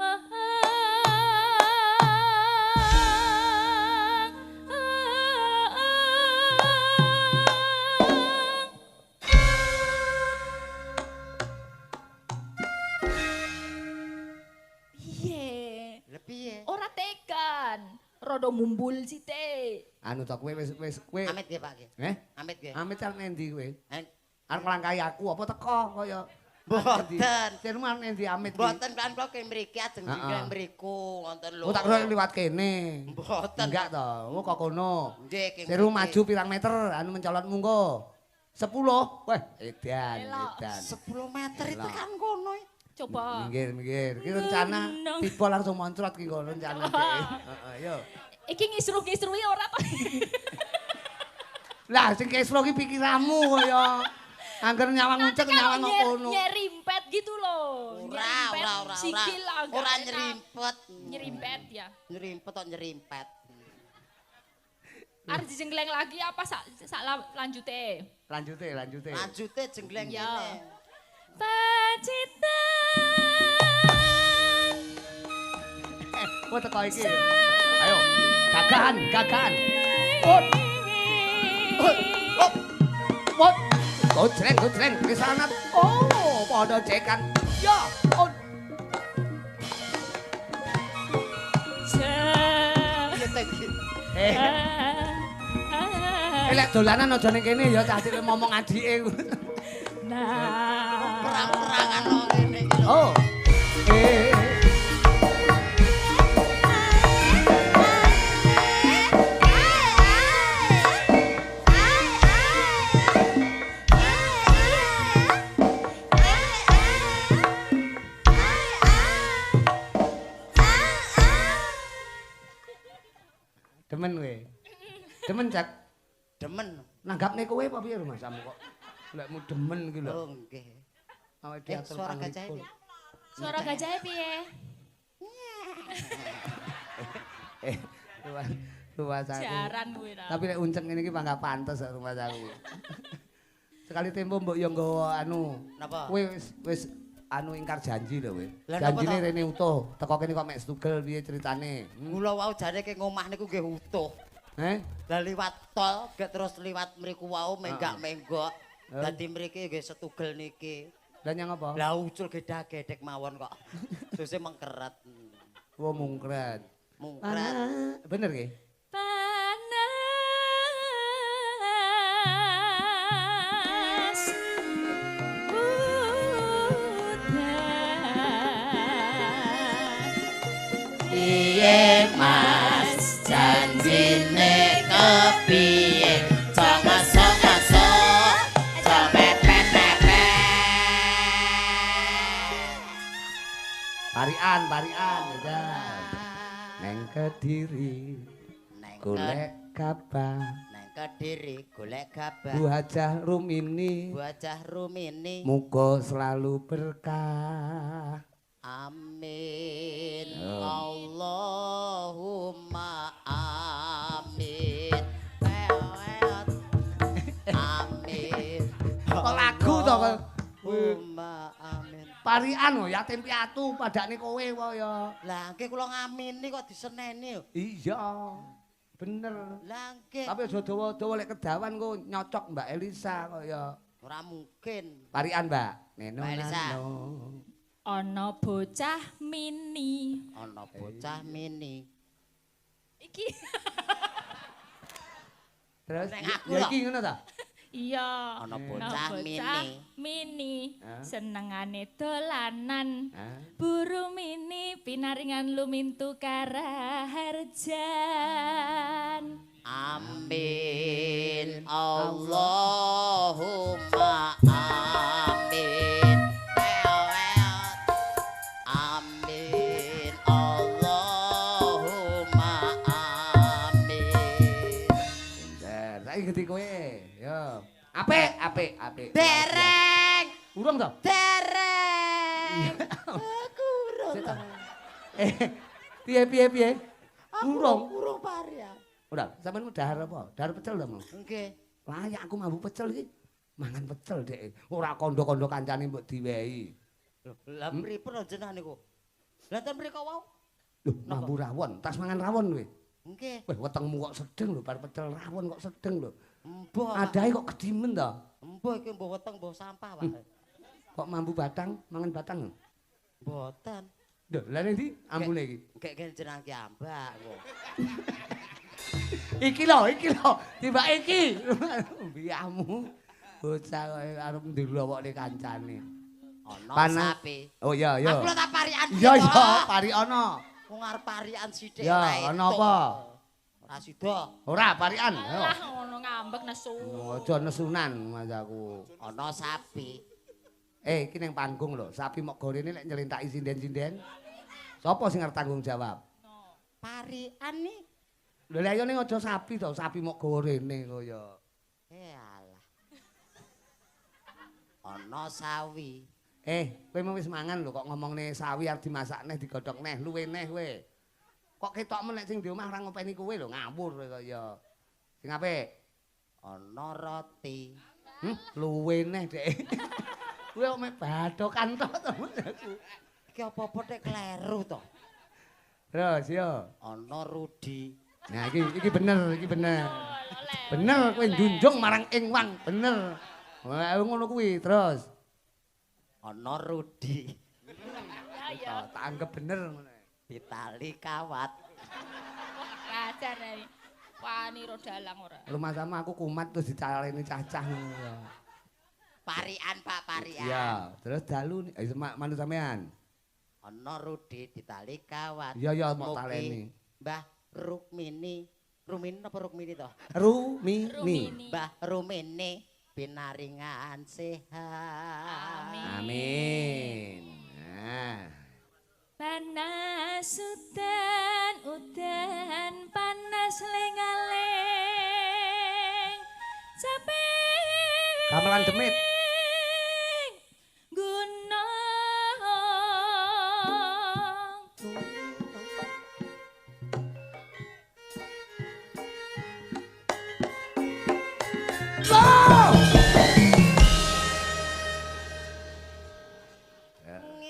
Piye? Lah piye? Ora tekan. Rodo mumbul sithik. Anu to kowe wis wis kowe. Amit nggih Pak nggih. Eh? Amit nggih. Amit arep endi kowe? Arep nglangkahi aku apa teko kaya Mboten. Jeneng arep endi amit iki? Mboten kan kula ke mriki ajeng jengkleng mriku ngoten lho. Oh tak kira liwat kene. Mboten. Enggak to. Oh kok kono. Nggih. Seru maju pirang meter anu mencolot mungko. 10. Weh, edan, edan. 10 meter itu kan kono. Coba. Minggir, minggir. Iki rencana tiba langsung moncrot ki kok rencana dhek. Heeh, yo. Iki ngisruh-ngisruhi ora to? Lah sing kisruh ki pikiranmu kaya angger nyawang uncek nyawang kok kono. Nyerimpet gitu loh. Ora, ora, ora. Sikil ora nyerimpet. Nyerimpet ya. Nyerimpet kok nyerimpet. Arep dijenggleng lagi apa sak lanjute? Lanjute, lanjute. Lanjute jenggleng ngene. Pacitan. Oh teko iki. Ayo, gagahan, gagahan. Ut. Ut. Ut. Ut. Gojreng, gojreng, kesanat. Oh, padha cekan. Ya, ut. Eh. Lek dolanan aja ning kene ya cah cilik ngomong adike. Nah, perang-perangan kok ngene. Oh. Eh. Demen kowe. Demen, Cak. Demen. Nanggapne kowe apa piye rumahsamu kok? Lekmu demen iki lho. Oh, nggih. Awake diatur suara gajahe piye? Suara gajahe piye? Rumahsaku. Jaran kuwi ta. Tapi lek unceng ngene iki panggah pantes kok rumahsaku. Sekali tempo mbok yo nggawa anu. Napa? Kowe wis anu ingkar janji lho kowe. Janjine rene utuh, teko kene kok mek setugel piye ceritane? Kula wau jane ke ngomah niku nggih utuh. Heh? Lah liwat tol, gek terus liwat mriku wau menggak-menggok. Dadi mriki nggih setugel niki. Lah nyang apa? Lah ucul gedhak-gedhek mawon kok. Terus mengkeret. Wo mungkret. Mungkret. Bener nggih? Panas udan. Piye Mas janjine kepiye? Aja ngesok-ngesok, aja mepet-mepet. Parian, parian ya. Neng Kediri golek gabah. Neng Kediri golek gabah. Bu Hajah Rumini. Bu Hajah Rumini. Muga selalu berkah. Amin. Allahumma amin. Amin. Kok lagu to kok? Allahumma amin. Parian lho yatim piatu padakne kowe wae ya. Lah nggih kula ngamini kok diseneni lho. Iya. Bener. Lah nggih. Tapi aja dawa-dawa lek kedawan kok nyocok Mbak Elisa kok ya. Ora mungkin. Parian, Mbak. Neno Mbak Elisa. nano. Ana bocah mini. Ana bocah mini. Iki. Terus Nek aku ya lho. iki ngono ta? Iya. Ana bocah mini. Mini senengane dolanan. Hah? Buru mini pinaringan lumintu karaharjan. Amin. Allahumma amin. Amin. Allahumma amin. Pinter. Saiki ganti kowe. Yo. Apik, apik, apik. Dereng. Urung to? Dereng. Aku urung. Piye piye piye? Urung. Urung parian. Ora, sampeyan dahar apa? Dahar pecel to, Mas? Nggih. Layak aku mambu pecel iki. Mangan pecel dhek. Ora kondo-kondo kancane mbok diwehi. Lah pripun jenengan niku? Lah ten mriko wau? Lho, mambu rawon, tas mangan rawon kowe. Nggih. Weh, wetengmu kok sedeng lho, bar pecel rawon kok sedeng lho. Embuh. Adahe kok kedimen to? Embuh iki mbuh weteng mbuh sampah, Pak. Kok mambu batang, mangan batang? Mboten. Lho, lha ndi ambune iki? Nggih jenengan ki ambak kok. Iki lho, tibake iki. Biyamu. Bocah kok arep ndelokne kancane. Ana sapi. Oh iya iya. Aku lho tak parian. Iya iya, pari ana. Wong arep parian sithik Ya, ora ana apa? Ora sida. Ora parian. Lah ngono ngambek nesu. Aja nesunan mas aku. Ana sapi. Eh, iki ning panggung lho, sapi mok gorene lek nyelintaki sinden-sinden. Sopo sing arep tanggung jawab? Parian nih. Lho lha yo ning aja sapi to, sapi mok gorene kaya. Eh alah. Ana sawi. Eh, kowe mau wis mangan lho kok ngomongne sawi arep dimasak neh digodhog neh, luwe neh kowe. Kok ketok men nek sing di omah ora ngopeni kowe lho, ngawur kowe kaya. Sing apik? Ana roti. Luwe neh, Dek. Kowe kok mek badokan tok to aku. Iki apa-apa tek kleru to. Terus yo. Ana Rudi. Nah iki bener, iki bener. Bener kowe njunjung marang ing wang, bener. Wah ngono kuwi terus. Ana Rudi. Ya ya. Tak anggap bener ngono. Ditali kawat. Kajar ae. Wani ro dalang ora. Rumah sama aku kumat terus dicaleni cacah ngono ya. Parian Pak, parian. Iya, terus dalu manut sampean. Ana Rudi ditali kawat. Iya ya mok taleni. Mbah Rukmini. Rumini apa Rukmini to? Rumini. Mbah Rumini pinaringan sehat. Amin. Nah. Panas udan udan panas lengaleng. Capek. Gamelan demit.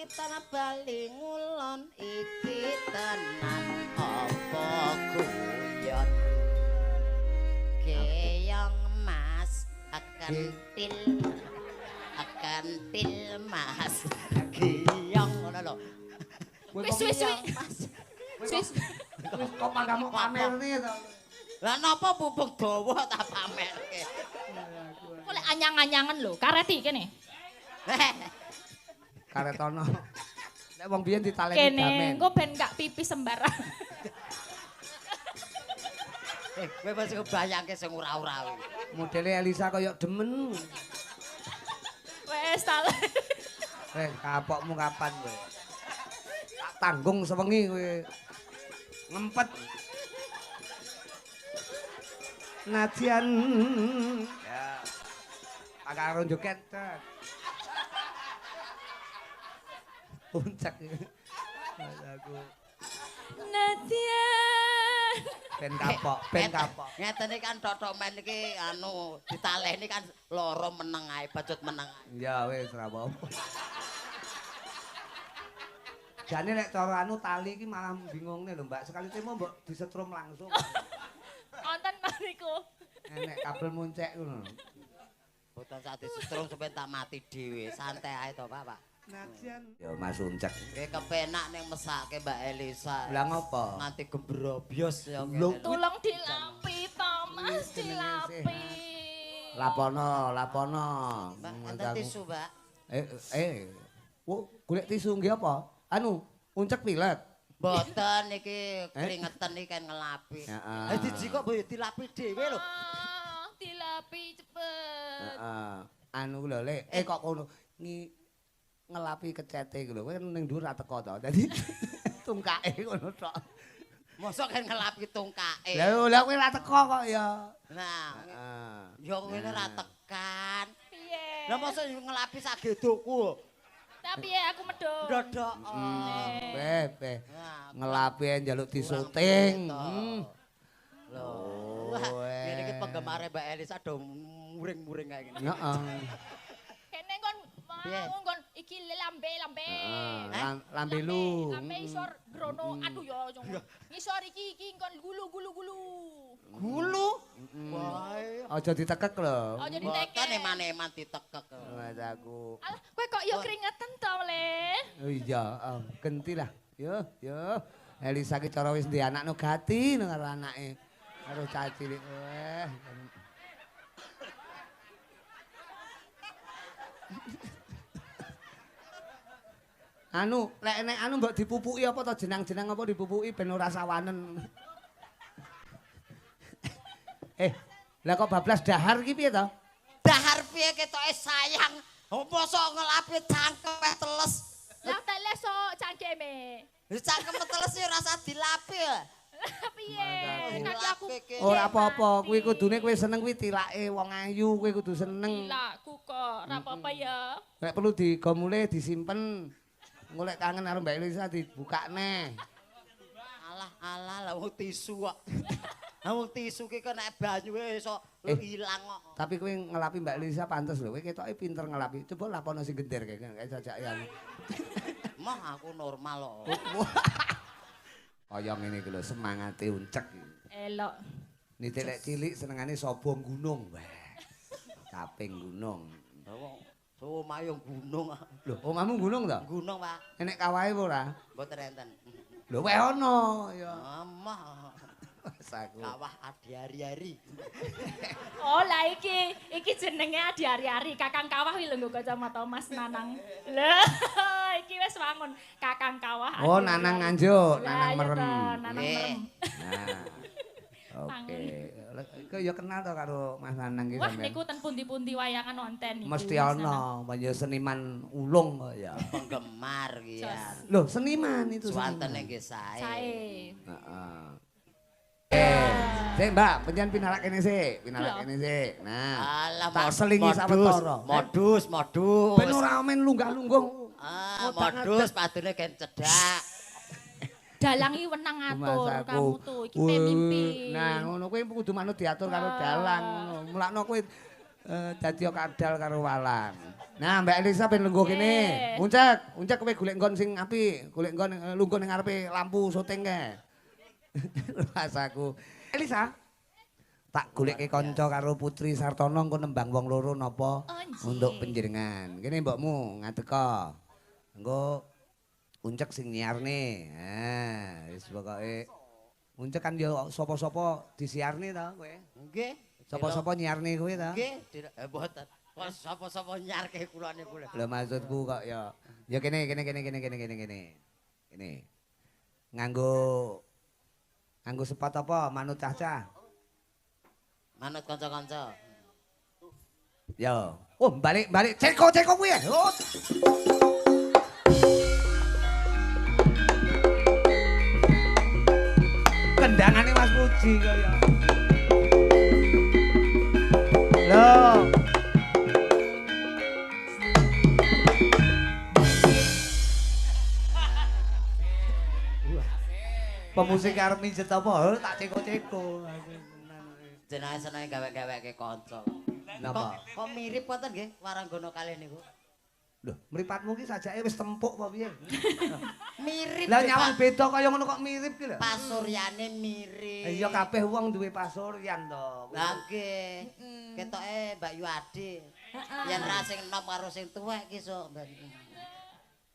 Ngetan bali ngulon iki tenan apa guyon. Keyong mas kentil kentil mas keyong ngono lho. Wis wis wis. Wis kok panggamu pamerne to. Lah napa pupuk dawa tak pamerke. Kok lek anyang-anyangan lho, kareti kene. Karetono. Nek wong biyen ditaleni damen. Kene, engko ben gak pipis sembarang. Kowe wis kebayangke sing ora-ora kuwi. Modele Elisa kaya demen. Wes ta. Kapokmu kapan kowe? Tak tanggung sewengi kowe. Ngempet. Nadyan ya. Karo joget. Puncak. Aku. Nadyan. Ben kapok, ben kapok. Ngeten iki kan totok men iki anu ditaleni kan loro meneng ae, bacut meneng ae. Ya wis ora apa-apa. Jane nek cara anu tali iki malah bingungne lho, Mbak. Sekali temo mbok disetrum langsung. Wonten niku. Enek kabel muncek ngono. Boten sak disetrum sampe tak mati dhewe. Santai ae to, Pak, Pak. Nadyan. Ya Mas Uncek. Nggih kepenak ning mesake Mbak Elisa. Lah ngopo? Nganti gembrobyos ya ngene. Tulung dilapi to, Mas, dilapi. Lapono, lapono. Mbak, enten tisu, Mbak. Wo, golek tisu nggih apa? Anu, Uncek pilek. Mboten iki keringetan iki kan ngelapi. Heeh. Diji kok mbok dilapi dhewe lho. Dilapi cepet. Heeh. Anu lho, Lek. Kok kono ngelapi kecete iku lho. Kowe ning dhuwur ra teko to. Dadi tungkake ngono tok. Mosok kan ngelapi tungkake. Lah lha kowe ra teko kok ya. Nah, ya ngene ra tekan. Piye? Lah mosok ngelapi sak gedokku. Tapi ya aku medhok. Ndodok. Beh. Ngelapi njaluk disuting. Lho. Ngene iki penggemare Mbak Elisa do muring-muring kayak ngene. Heeh. Kene kon mau kon iki lambe-lambe. Lambe lu. Lambe isor grono aduh ya ngisor iki iki kon gulu-gulu gulu. Gulu? Wah. Aja ditekek lho. Aja ditekek. Mboten eman-eman ditekek. Mas aku. Alah, kowe kok ya keringetan to, Le? Oh iya, genti lah. Yo, yo. Elisa ki cara wis ndek anakno gati karo anake. Karo cah cilik. Weh. Anu, lek enek anu mbok dipupuki apa to jenang-jenang apa dipupuki ben ora sawanen. Lah kok bablas dahar iki piye to? Dahar piye ketoke sayang. Mosok ngelapi cangkem teles. Lah teles sok cangkeme. Cangkem teles ya ora usah dilapi. Lah piye? Kaki aku ora apa-apa, kuwi kudune kowe seneng kuwi tilake wong ayu, kowe kudu seneng. Tilakku kok, ora apa-apa ya. Nek perlu digomule disimpen. Engko lek kangen karo Mbak Elisa dibuka neh. Alah alah lah wong tisu kok. Lah wong tisu ki kok nek banyu iso ilang kok. Tapi kowe ngelapi Mbak Elisa pantes lho, kowe ketoke pinter ngelapi. Coba lapono sing gender kae jajake anu. Moh aku normal kok. Kaya ngene iki lho semangate Uncek. Elok. Nite lek cilik senengane sobong gunung. Wah. Kaping gunung. Wong omahe yo gunung. Lho, omahmu gunung to? Gunung, Pak. Enek kawahe apa ora? Mboten enten. Lho, weh ana ya. Amah. Masaku. Kawah adi-ari-ari. Oh lah iki jenenge adi-ari-ari. Kakang Kawah kuwi lho nggo kacamata Mas Nanang. Lho, iki wis wangun Kakang Kawah. Oh, Nanang Nganjuk, Nanang merem. Nanang merem. Nah. Oke. Iku ya kenal to karo Mas Nanang iki sampeyan. Wah, niku ten pundi-pundi wayangan nonton niku. Mesti ana, panjenengan seniman ulung kok ya. Penggemar iki ya. Loh, seniman itu. Suwantene nggih sae. Sae. Heeh. Sik, Mbak, panjenengan pinarak kene sik, pinarak kene sik. Nah, alah tak selingi sawetara. Modus, modus. Ben ora men lunggah-lungguh. Ah, modus padune gen cedhak. Dalang iki wenang ngatur kamu tuh, iki pemimpin. Nah, ngono kuwi kudu manut diatur karo dalang ngono. Mulakno kowe dadi kadal karo walang. Nah, Mbak Elisa ben lungguh kene. Uncek, uncek kowe golek nggon sing apik, golek nggon lungguh ning ngarepe lampu syuting kae. Rasaku. Elisa, tak golekke kanca karo Putri Sartono engko nembang wong loro napa untuk panjenengan. Kene mbokmu ngadeka. Engko Uncek sing nyiarne. Nah, wis pokoke Uncek kan ya sapa-sapa disiarne ta kowe? Nggih. Sapa-sapa nyiarne kowe ta? Nggih, mboten. Kok sapa-sapa nyarke kula niku lho. Lho maksudku kok ya. Ya kene kene kene kene kene kene kene. Kene. Nganggo sepatu apa? Manut cah-cah. Manut kanca-kanca. Yo. Oh, balik-balik. Ceko-ceko kuwi. Oh. Kendangane Mas Puji kaya. Lho. Pemusik arep mijet apa? Tak ceko-ceko. Jenenge senenge gawe-gaweke kanca. Napa? Kok mirip wonten nggih Waranggono kalih niku? Lho, mripatmu ki sajake wis tempuk apa piye? Mirip. Lah nyawang beda kaya ngono kok mirip ki lho. Pasuryane mirip. Iya kabeh wong duwe pasuryan to. Lah nggih. Ketoke Mbak Yuadi. Yen ra sing enom karo sing tuwek ki sok.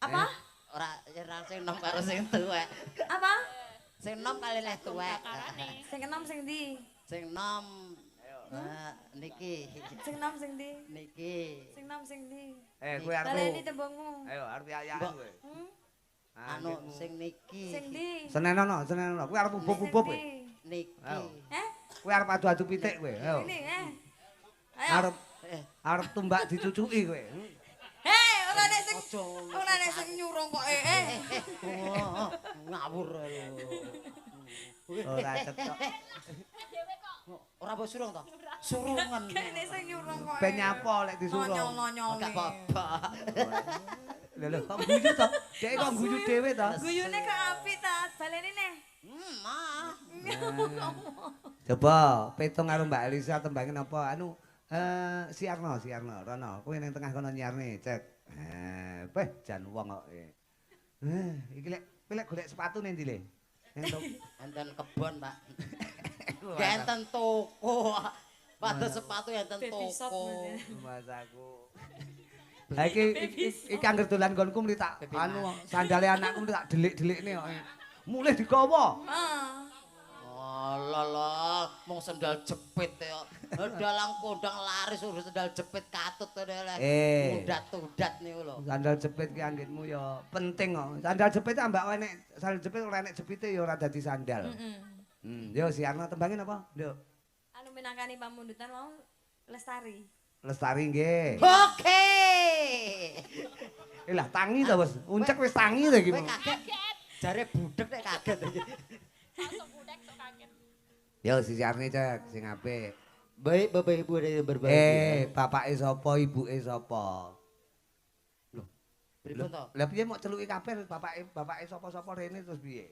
Apa? Ora yen ra sing enom karo sing tuwek. Apa? Sing enom kali leh tuwek. Sing enom sing ndi? Sing enom niki. Sing enom sing ndi? Niki. Sing enom sing ndi? Kowe arep baleni tembungmu. Ayo arep ayakan kowe. Anu sing niki. Sing ndi? Senenono, senenono. Kowe arep ubub-ubub kowe. Niki. Heh? Kowe arep adu-adu pitik kowe. Ayo. Ini, eh. Ayo. Arep tumbak dicucuki kowe. Hei, ora nek sing ora nek sing nyurung kok eh. Ngawur lho. Ora cetok. Ora mbok surung to? Surungan. Nek sing nyurung kok. Ben nyapa lek disurung. Nonyol-nonyol. Gak apa-apa. Lho lho kok guyu to? Dek kok guyu dhewe to? Guyune kok apik ta? Baleni neh. Mah. Coba petung karo Mbak Elisa tembangin apa? Anu siarno, siarno, rono. Kowe ning tengah kono nyiarne, cek. Beh jan wong kok. Iki lek kowe lek golek sepatu ning ndi le? Enten kebon, Pak. Gak enten toko. Pada sepatu enten toko. Mas aku. Lah iki iki angger dolan nggonku mrih tak anu sandale anakku mrih tak delik-delikne kok. Mulih digawa. Heeh. Alah lah, mung sendal jepit ya. Dalang kondang laris urus sendal jepit katut ngene lho. Undat-undat niku lho. Sandal jepit ki anggitmu ya penting kok. Sandal jepit ambak enek sandal jepit ora enek jepite ya ora dadi sandal. Heeh. Yo si Arno tembangin apa, Nduk? Anu minangkani pamundutan mau Lestari. Lestari nggih. Oke. Lah tangi to, Bos. Uncek wis tangi to iki. Kowe kaget. Jare budhek nek kaget iki. Langsung budhek sok kaget. Yo si Arne cek sing apik. Baik Bapak Ibu ada yang berbahagia. Bapake sapa, ibuke sapa? Lho, pripun to? Lah piye mok celuki kabeh bapake sapa-sapa rene terus piye?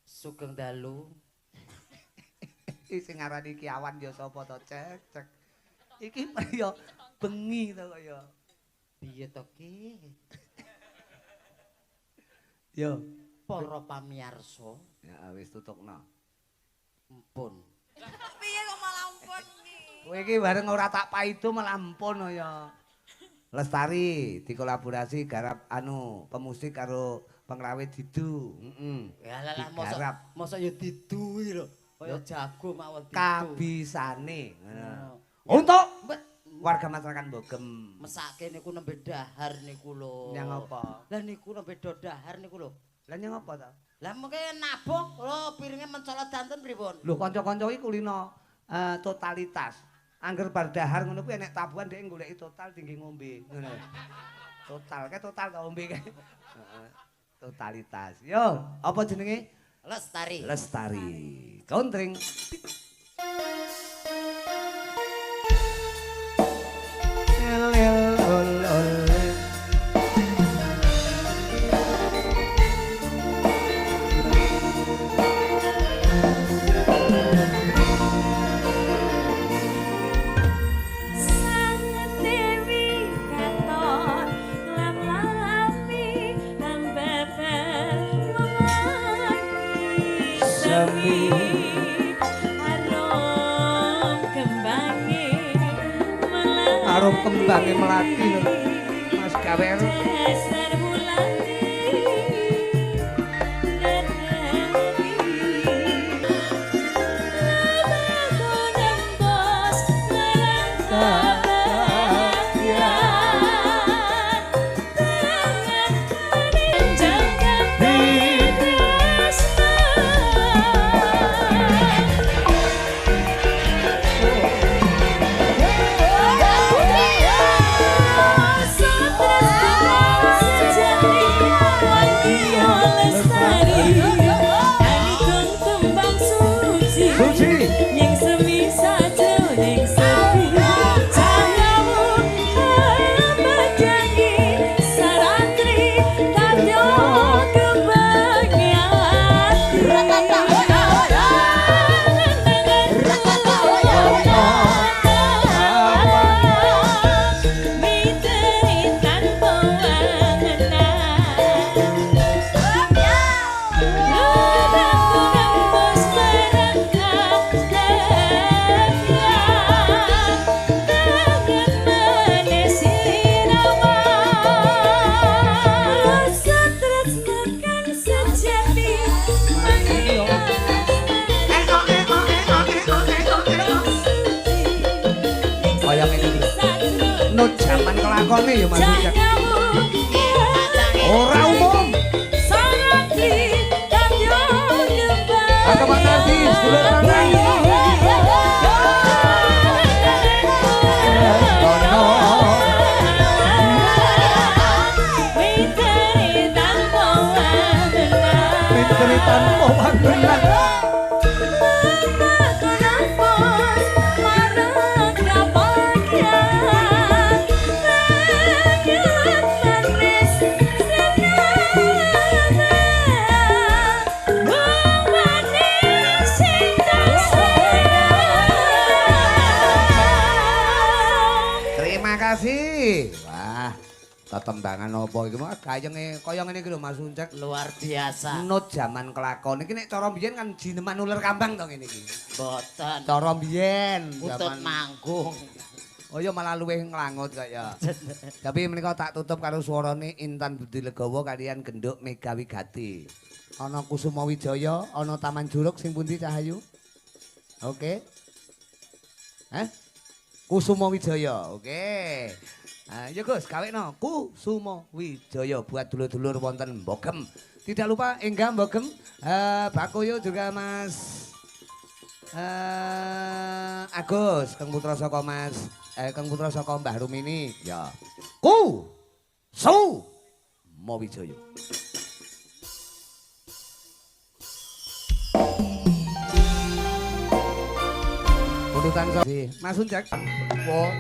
Sugeng dalu. Iki sing ngarani iki awan ya sapa to, cek cek. Iki ya bengi to kaya. Piye to ki? Yo, para pamirsa. Ya wis tutukno. Ampun. Piye kok malah ampun iki? Kowe iki bareng ora tak paido malah ampun ya. Lestari dikolaborasi garap anu pemusik karo Pengrawit didu, heeh. Ya lah mosok ya didu iki lho. Kaya jago mawon didu. Kabisane. Ngono. Untuk warga masyarakat Bogem. Mesake niku nembe dahar niku lho. Nyang apa? Lah niku nembe do dahar niku lho. Lah nyang apa ta? Lah mengke nabuh lho piringe mencolot danten pripun? Lho kanca-kanca iki kulino totalitas. Angger bar dahar ngono kuwi enek tabuhan dhek goleki total tinggi ngombe ngono. Total kae total ta ngombe kae. Heeh. Totalitas. Yo, apa jenenge? Lestari. Lestari. Kontring. Arum kembange melati lho Mas Gawer. Lakone ya Mas Ujak. Ora umum. Aku Pak Nardi, sedulur lanang. Mitri tanpa wangenan. Wah, tetembangan apa iki mah kayenge kaya ngene iki lho Mas Uncek. Luar biasa. Nut jaman kelakon iki nek cara mbiyen kan jineman uler kambang to ngene iki. Mboten. Cara mbiyen jaman manggung. Oh iya malah luwih nglangut kaya. Tapi menika tak tutup karo swarane Intan Budi Legowo kalian Genduk Mega Wigati. Ana Kusuma Wijaya, ana Taman Juruk sing pundi Cahayu? Oke. Hah? Kusuma Wijaya, oke. Nah, ya Gus, gawekno Kusuma Wijaya buat dulur-dulur wonten Bogem. Tidak lupa enggak Bogem, Bakoyo juga Mas Agus, Kang Putra saka Mas, Kang Putra saka Mbah Rumini, ya. Kusuma Wijaya. Urutan siji. Mas Uncek. Wo.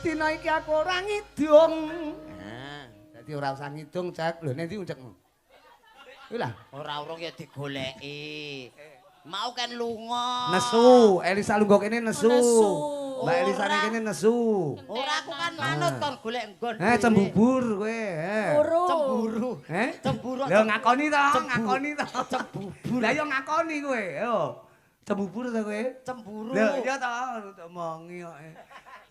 Dina iki aku ora ngidung. Nah, dadi ora usah ngidung, Cek. Lho nek ndi Uncekmu? Kuwi lah, ora urung ya digoleki. Mau kan lunga. Nesu, Elisa lungguh kene nesu. Mbak Elisa kene nesu. Ora aku kan manut kon golek nggon. Cembubur kowe, Cemburu. Cemburu. Lho ngakoni to, ngakoni to. Cembubur. Lah yo ngakoni kowe, yo. Cembubur to kowe? Cemburu. Lho iya to, omongi kok.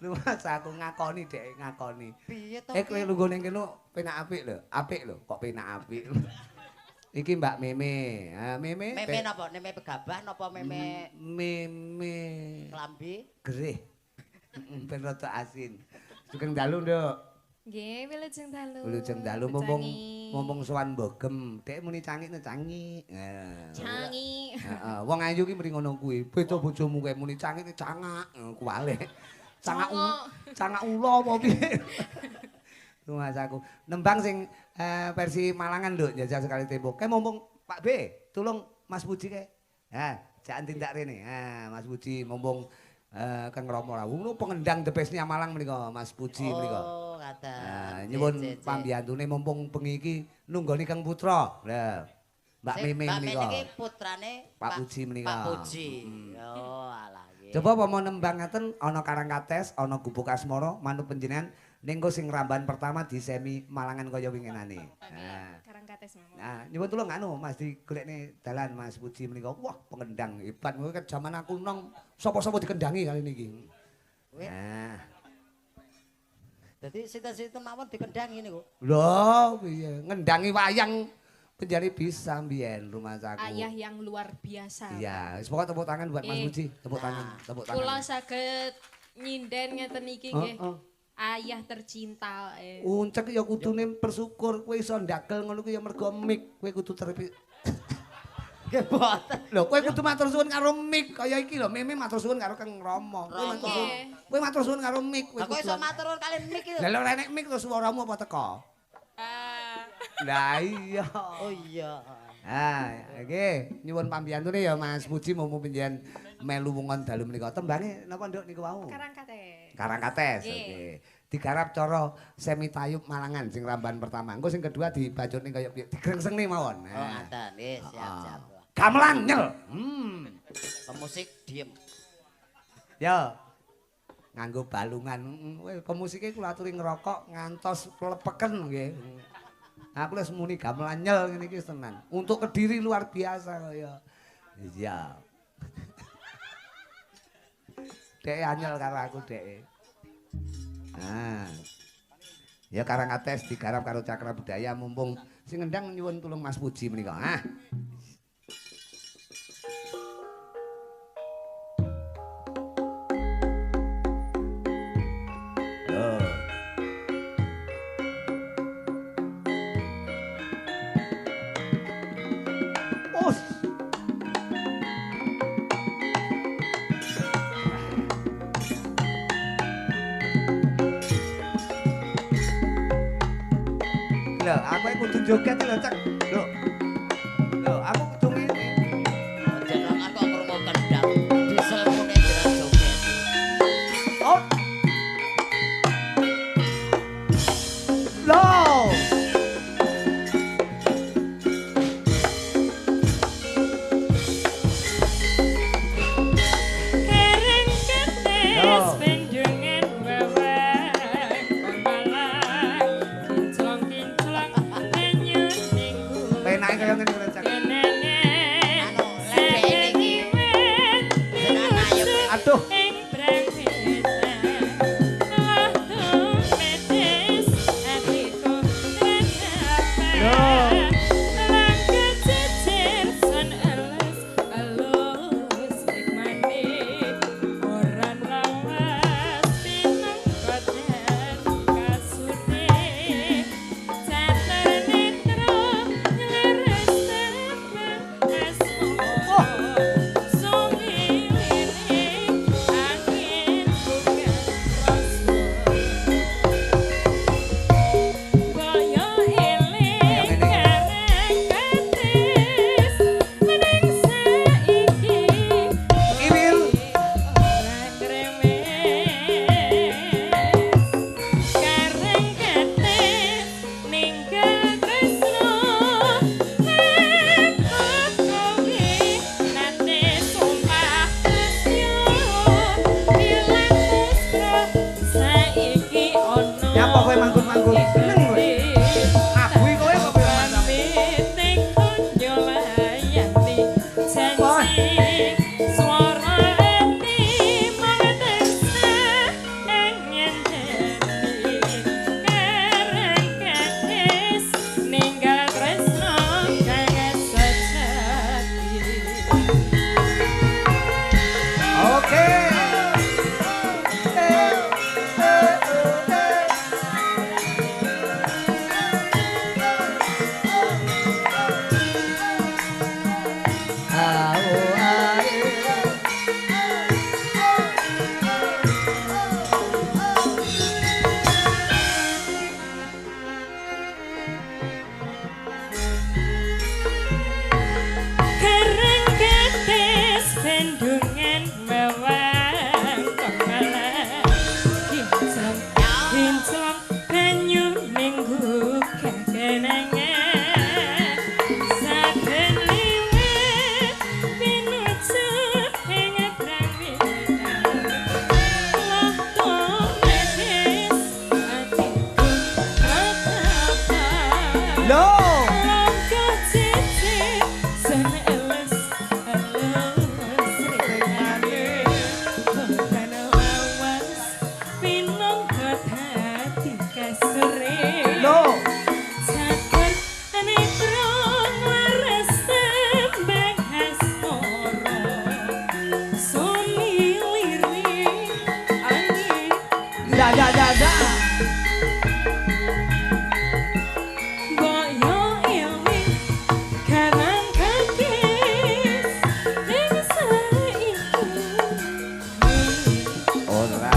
Lumas aku ngakoni dhek ngakoni. Piye to? Kowe lungguh ning kene penak apik lho. Apik lho, kok penak apik. Iki Mbak Meme. Ha Meme. Meme napa? Meme pegabah napa meme Meme klambi? Gerih. Ben rada asin. Sugeng dalu, Nduk. Nggih, wilujeng dalu. Wilujeng dalu mumpung sowan mbogem. Dek muni cangik cangik. Cangik. Heeh, wong ayu ki muni ngono kuwi. Beda bojomu kae muni cangik cangak, kuwalek. Cangak cangak ula apa piye? Mas aku nembang sing versi Malangan Nduk, njajal sekali tempo. Kae mumpung Pak B, tulung Mas Puji kae. Ha, jangan tindak rene. Ha, Mas Puji mumpung Kang Rama rawuh. Ngono pengendang the best-nya Malang menika Mas Puji menika. Oh, ngaten. Nyuwun pambiyantune mumpung bengi iki nunggoni Kang Putra. Lah, Mbak Meme menika. Mbak Meme iki putrane Pak Puji menika. Pak Puji. Oh, alah nggih. Coba apa mau nembang ngaten ana Karangkates, ana Gubuk Asmara, manut panjenengan ning sing ramban pertama di semi Malangan kaya winginane. Nah, Karangkates mawon. Nah, nyuwun tulung anu Mas digolekne dalan Mas Puji menika. Wah, pengendang hebat. Kowe kan jaman aku nong sapa-sapa dikendangi kali niki. Nah. Dadi sinten-sinten mawon dikendangi niku. Lho, piye? Ngendangi wayang penjari bisa mbiyen rumah saku. Ayah yang luar biasa. Iya, wis pokoke tepuk tangan buat Mas Puji. Tepuk tangan, tepuk tangan. Kula saged nyinden ngeten iki nggih. Ayah tercinta. Uncek ya kudune bersyukur kowe iso ndagel ngono kuwi ya mergo mik, kowe kudu terpi. Nggih boten. Lho kowe kudu matur suwun karo mik kaya iki lho, Meme matur suwun karo Kang Rama. Kowe matur suwun karo mik kowe. Lah kok iso matur suwun kali mik iki. Lah lho nek mik terus suaramu apa teko? Lah iya. Oh iya. Ah, nggih, nyuwun pambiyantune ya Mas Puji mumpung panjenengan melu wungon dalu menika. Tembange napa Nduk niku wau? Karangkates. Karangkates, oke. Digarap cara semi tayub Malangan sing ramban pertama. Engko sing kedua dibacutne kaya piye? Digrengsenge mawon. Oh, ngaten. Nggih, siap, siap. Gamelan nyel. Pemusik diem. Ya. Nganggo balungan. Kowe pemusike kula aturi ngerokok ngantos plepeken nggih. Aku wis muni gamelan nyel ngene iki tenan. Untuk Kediri luar biasa kaya. Iya. Dek anyel karo aku dek. Nah. Ya Karangkates digarap karo Cakra Budaya mumpung sing ngendang nyuwun tulung Mas Puji menika. Ah. Aku kudu joget lho, Cak. Lho. Lho, aku kudu ngene. Jenengan kok krungu kendang. Diesel mune jenengan joget. Oh. Lho. Kereng ketes bendungan wewek Malang kinclong-kinclong Penake kaya ngene kaya Cak. Anu, lek niki jenengan ayo. Aduh. Nyapa kowe manggut-manggut? Seneng kowe. Abuhi kowe kok kowe Swara ati mung tansah Ya ya ya ya. Mbok yo eling karang katis ning saiki Ora.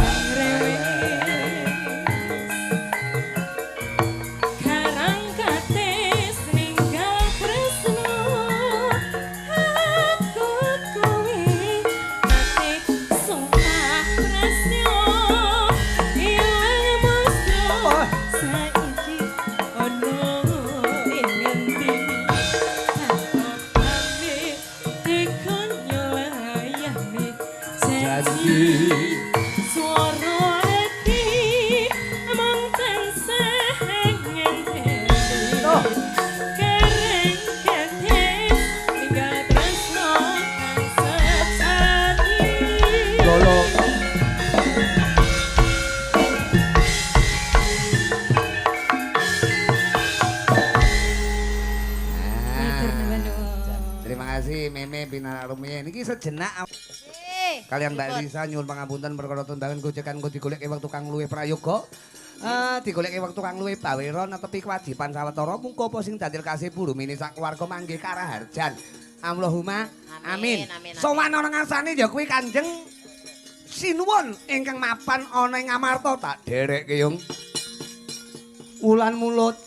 Karang katis ninggal tresno aku kuwi ati sumpah tresno ilang musuh saiki ono ing ngendi takokane dikon nyelayani janji swara ati mung tansah ngenteni Oh. Kereng katis ninggal tresno kang sejati. Lolo. Terima kasih Meme Binara Rumiyin. Niki sejenak kalian Mbak Lisa nyuwun pangapunten perkara tundangan gojekan ku digoleki wektu kang luwih prayoga. Digoleki wektu kang luwih bawera netepi kewajiban sawetara mungko apa sing dadi kasih Bu Rumini sak keluarga manggih karaharjan. Allahumma amin. Amin, amin, amin. Sowan ana ngarsane ya kuwi Kanjeng Sinuwun ingkang mapan ana ing Amarta tak dherekke yung. Wulan mulut.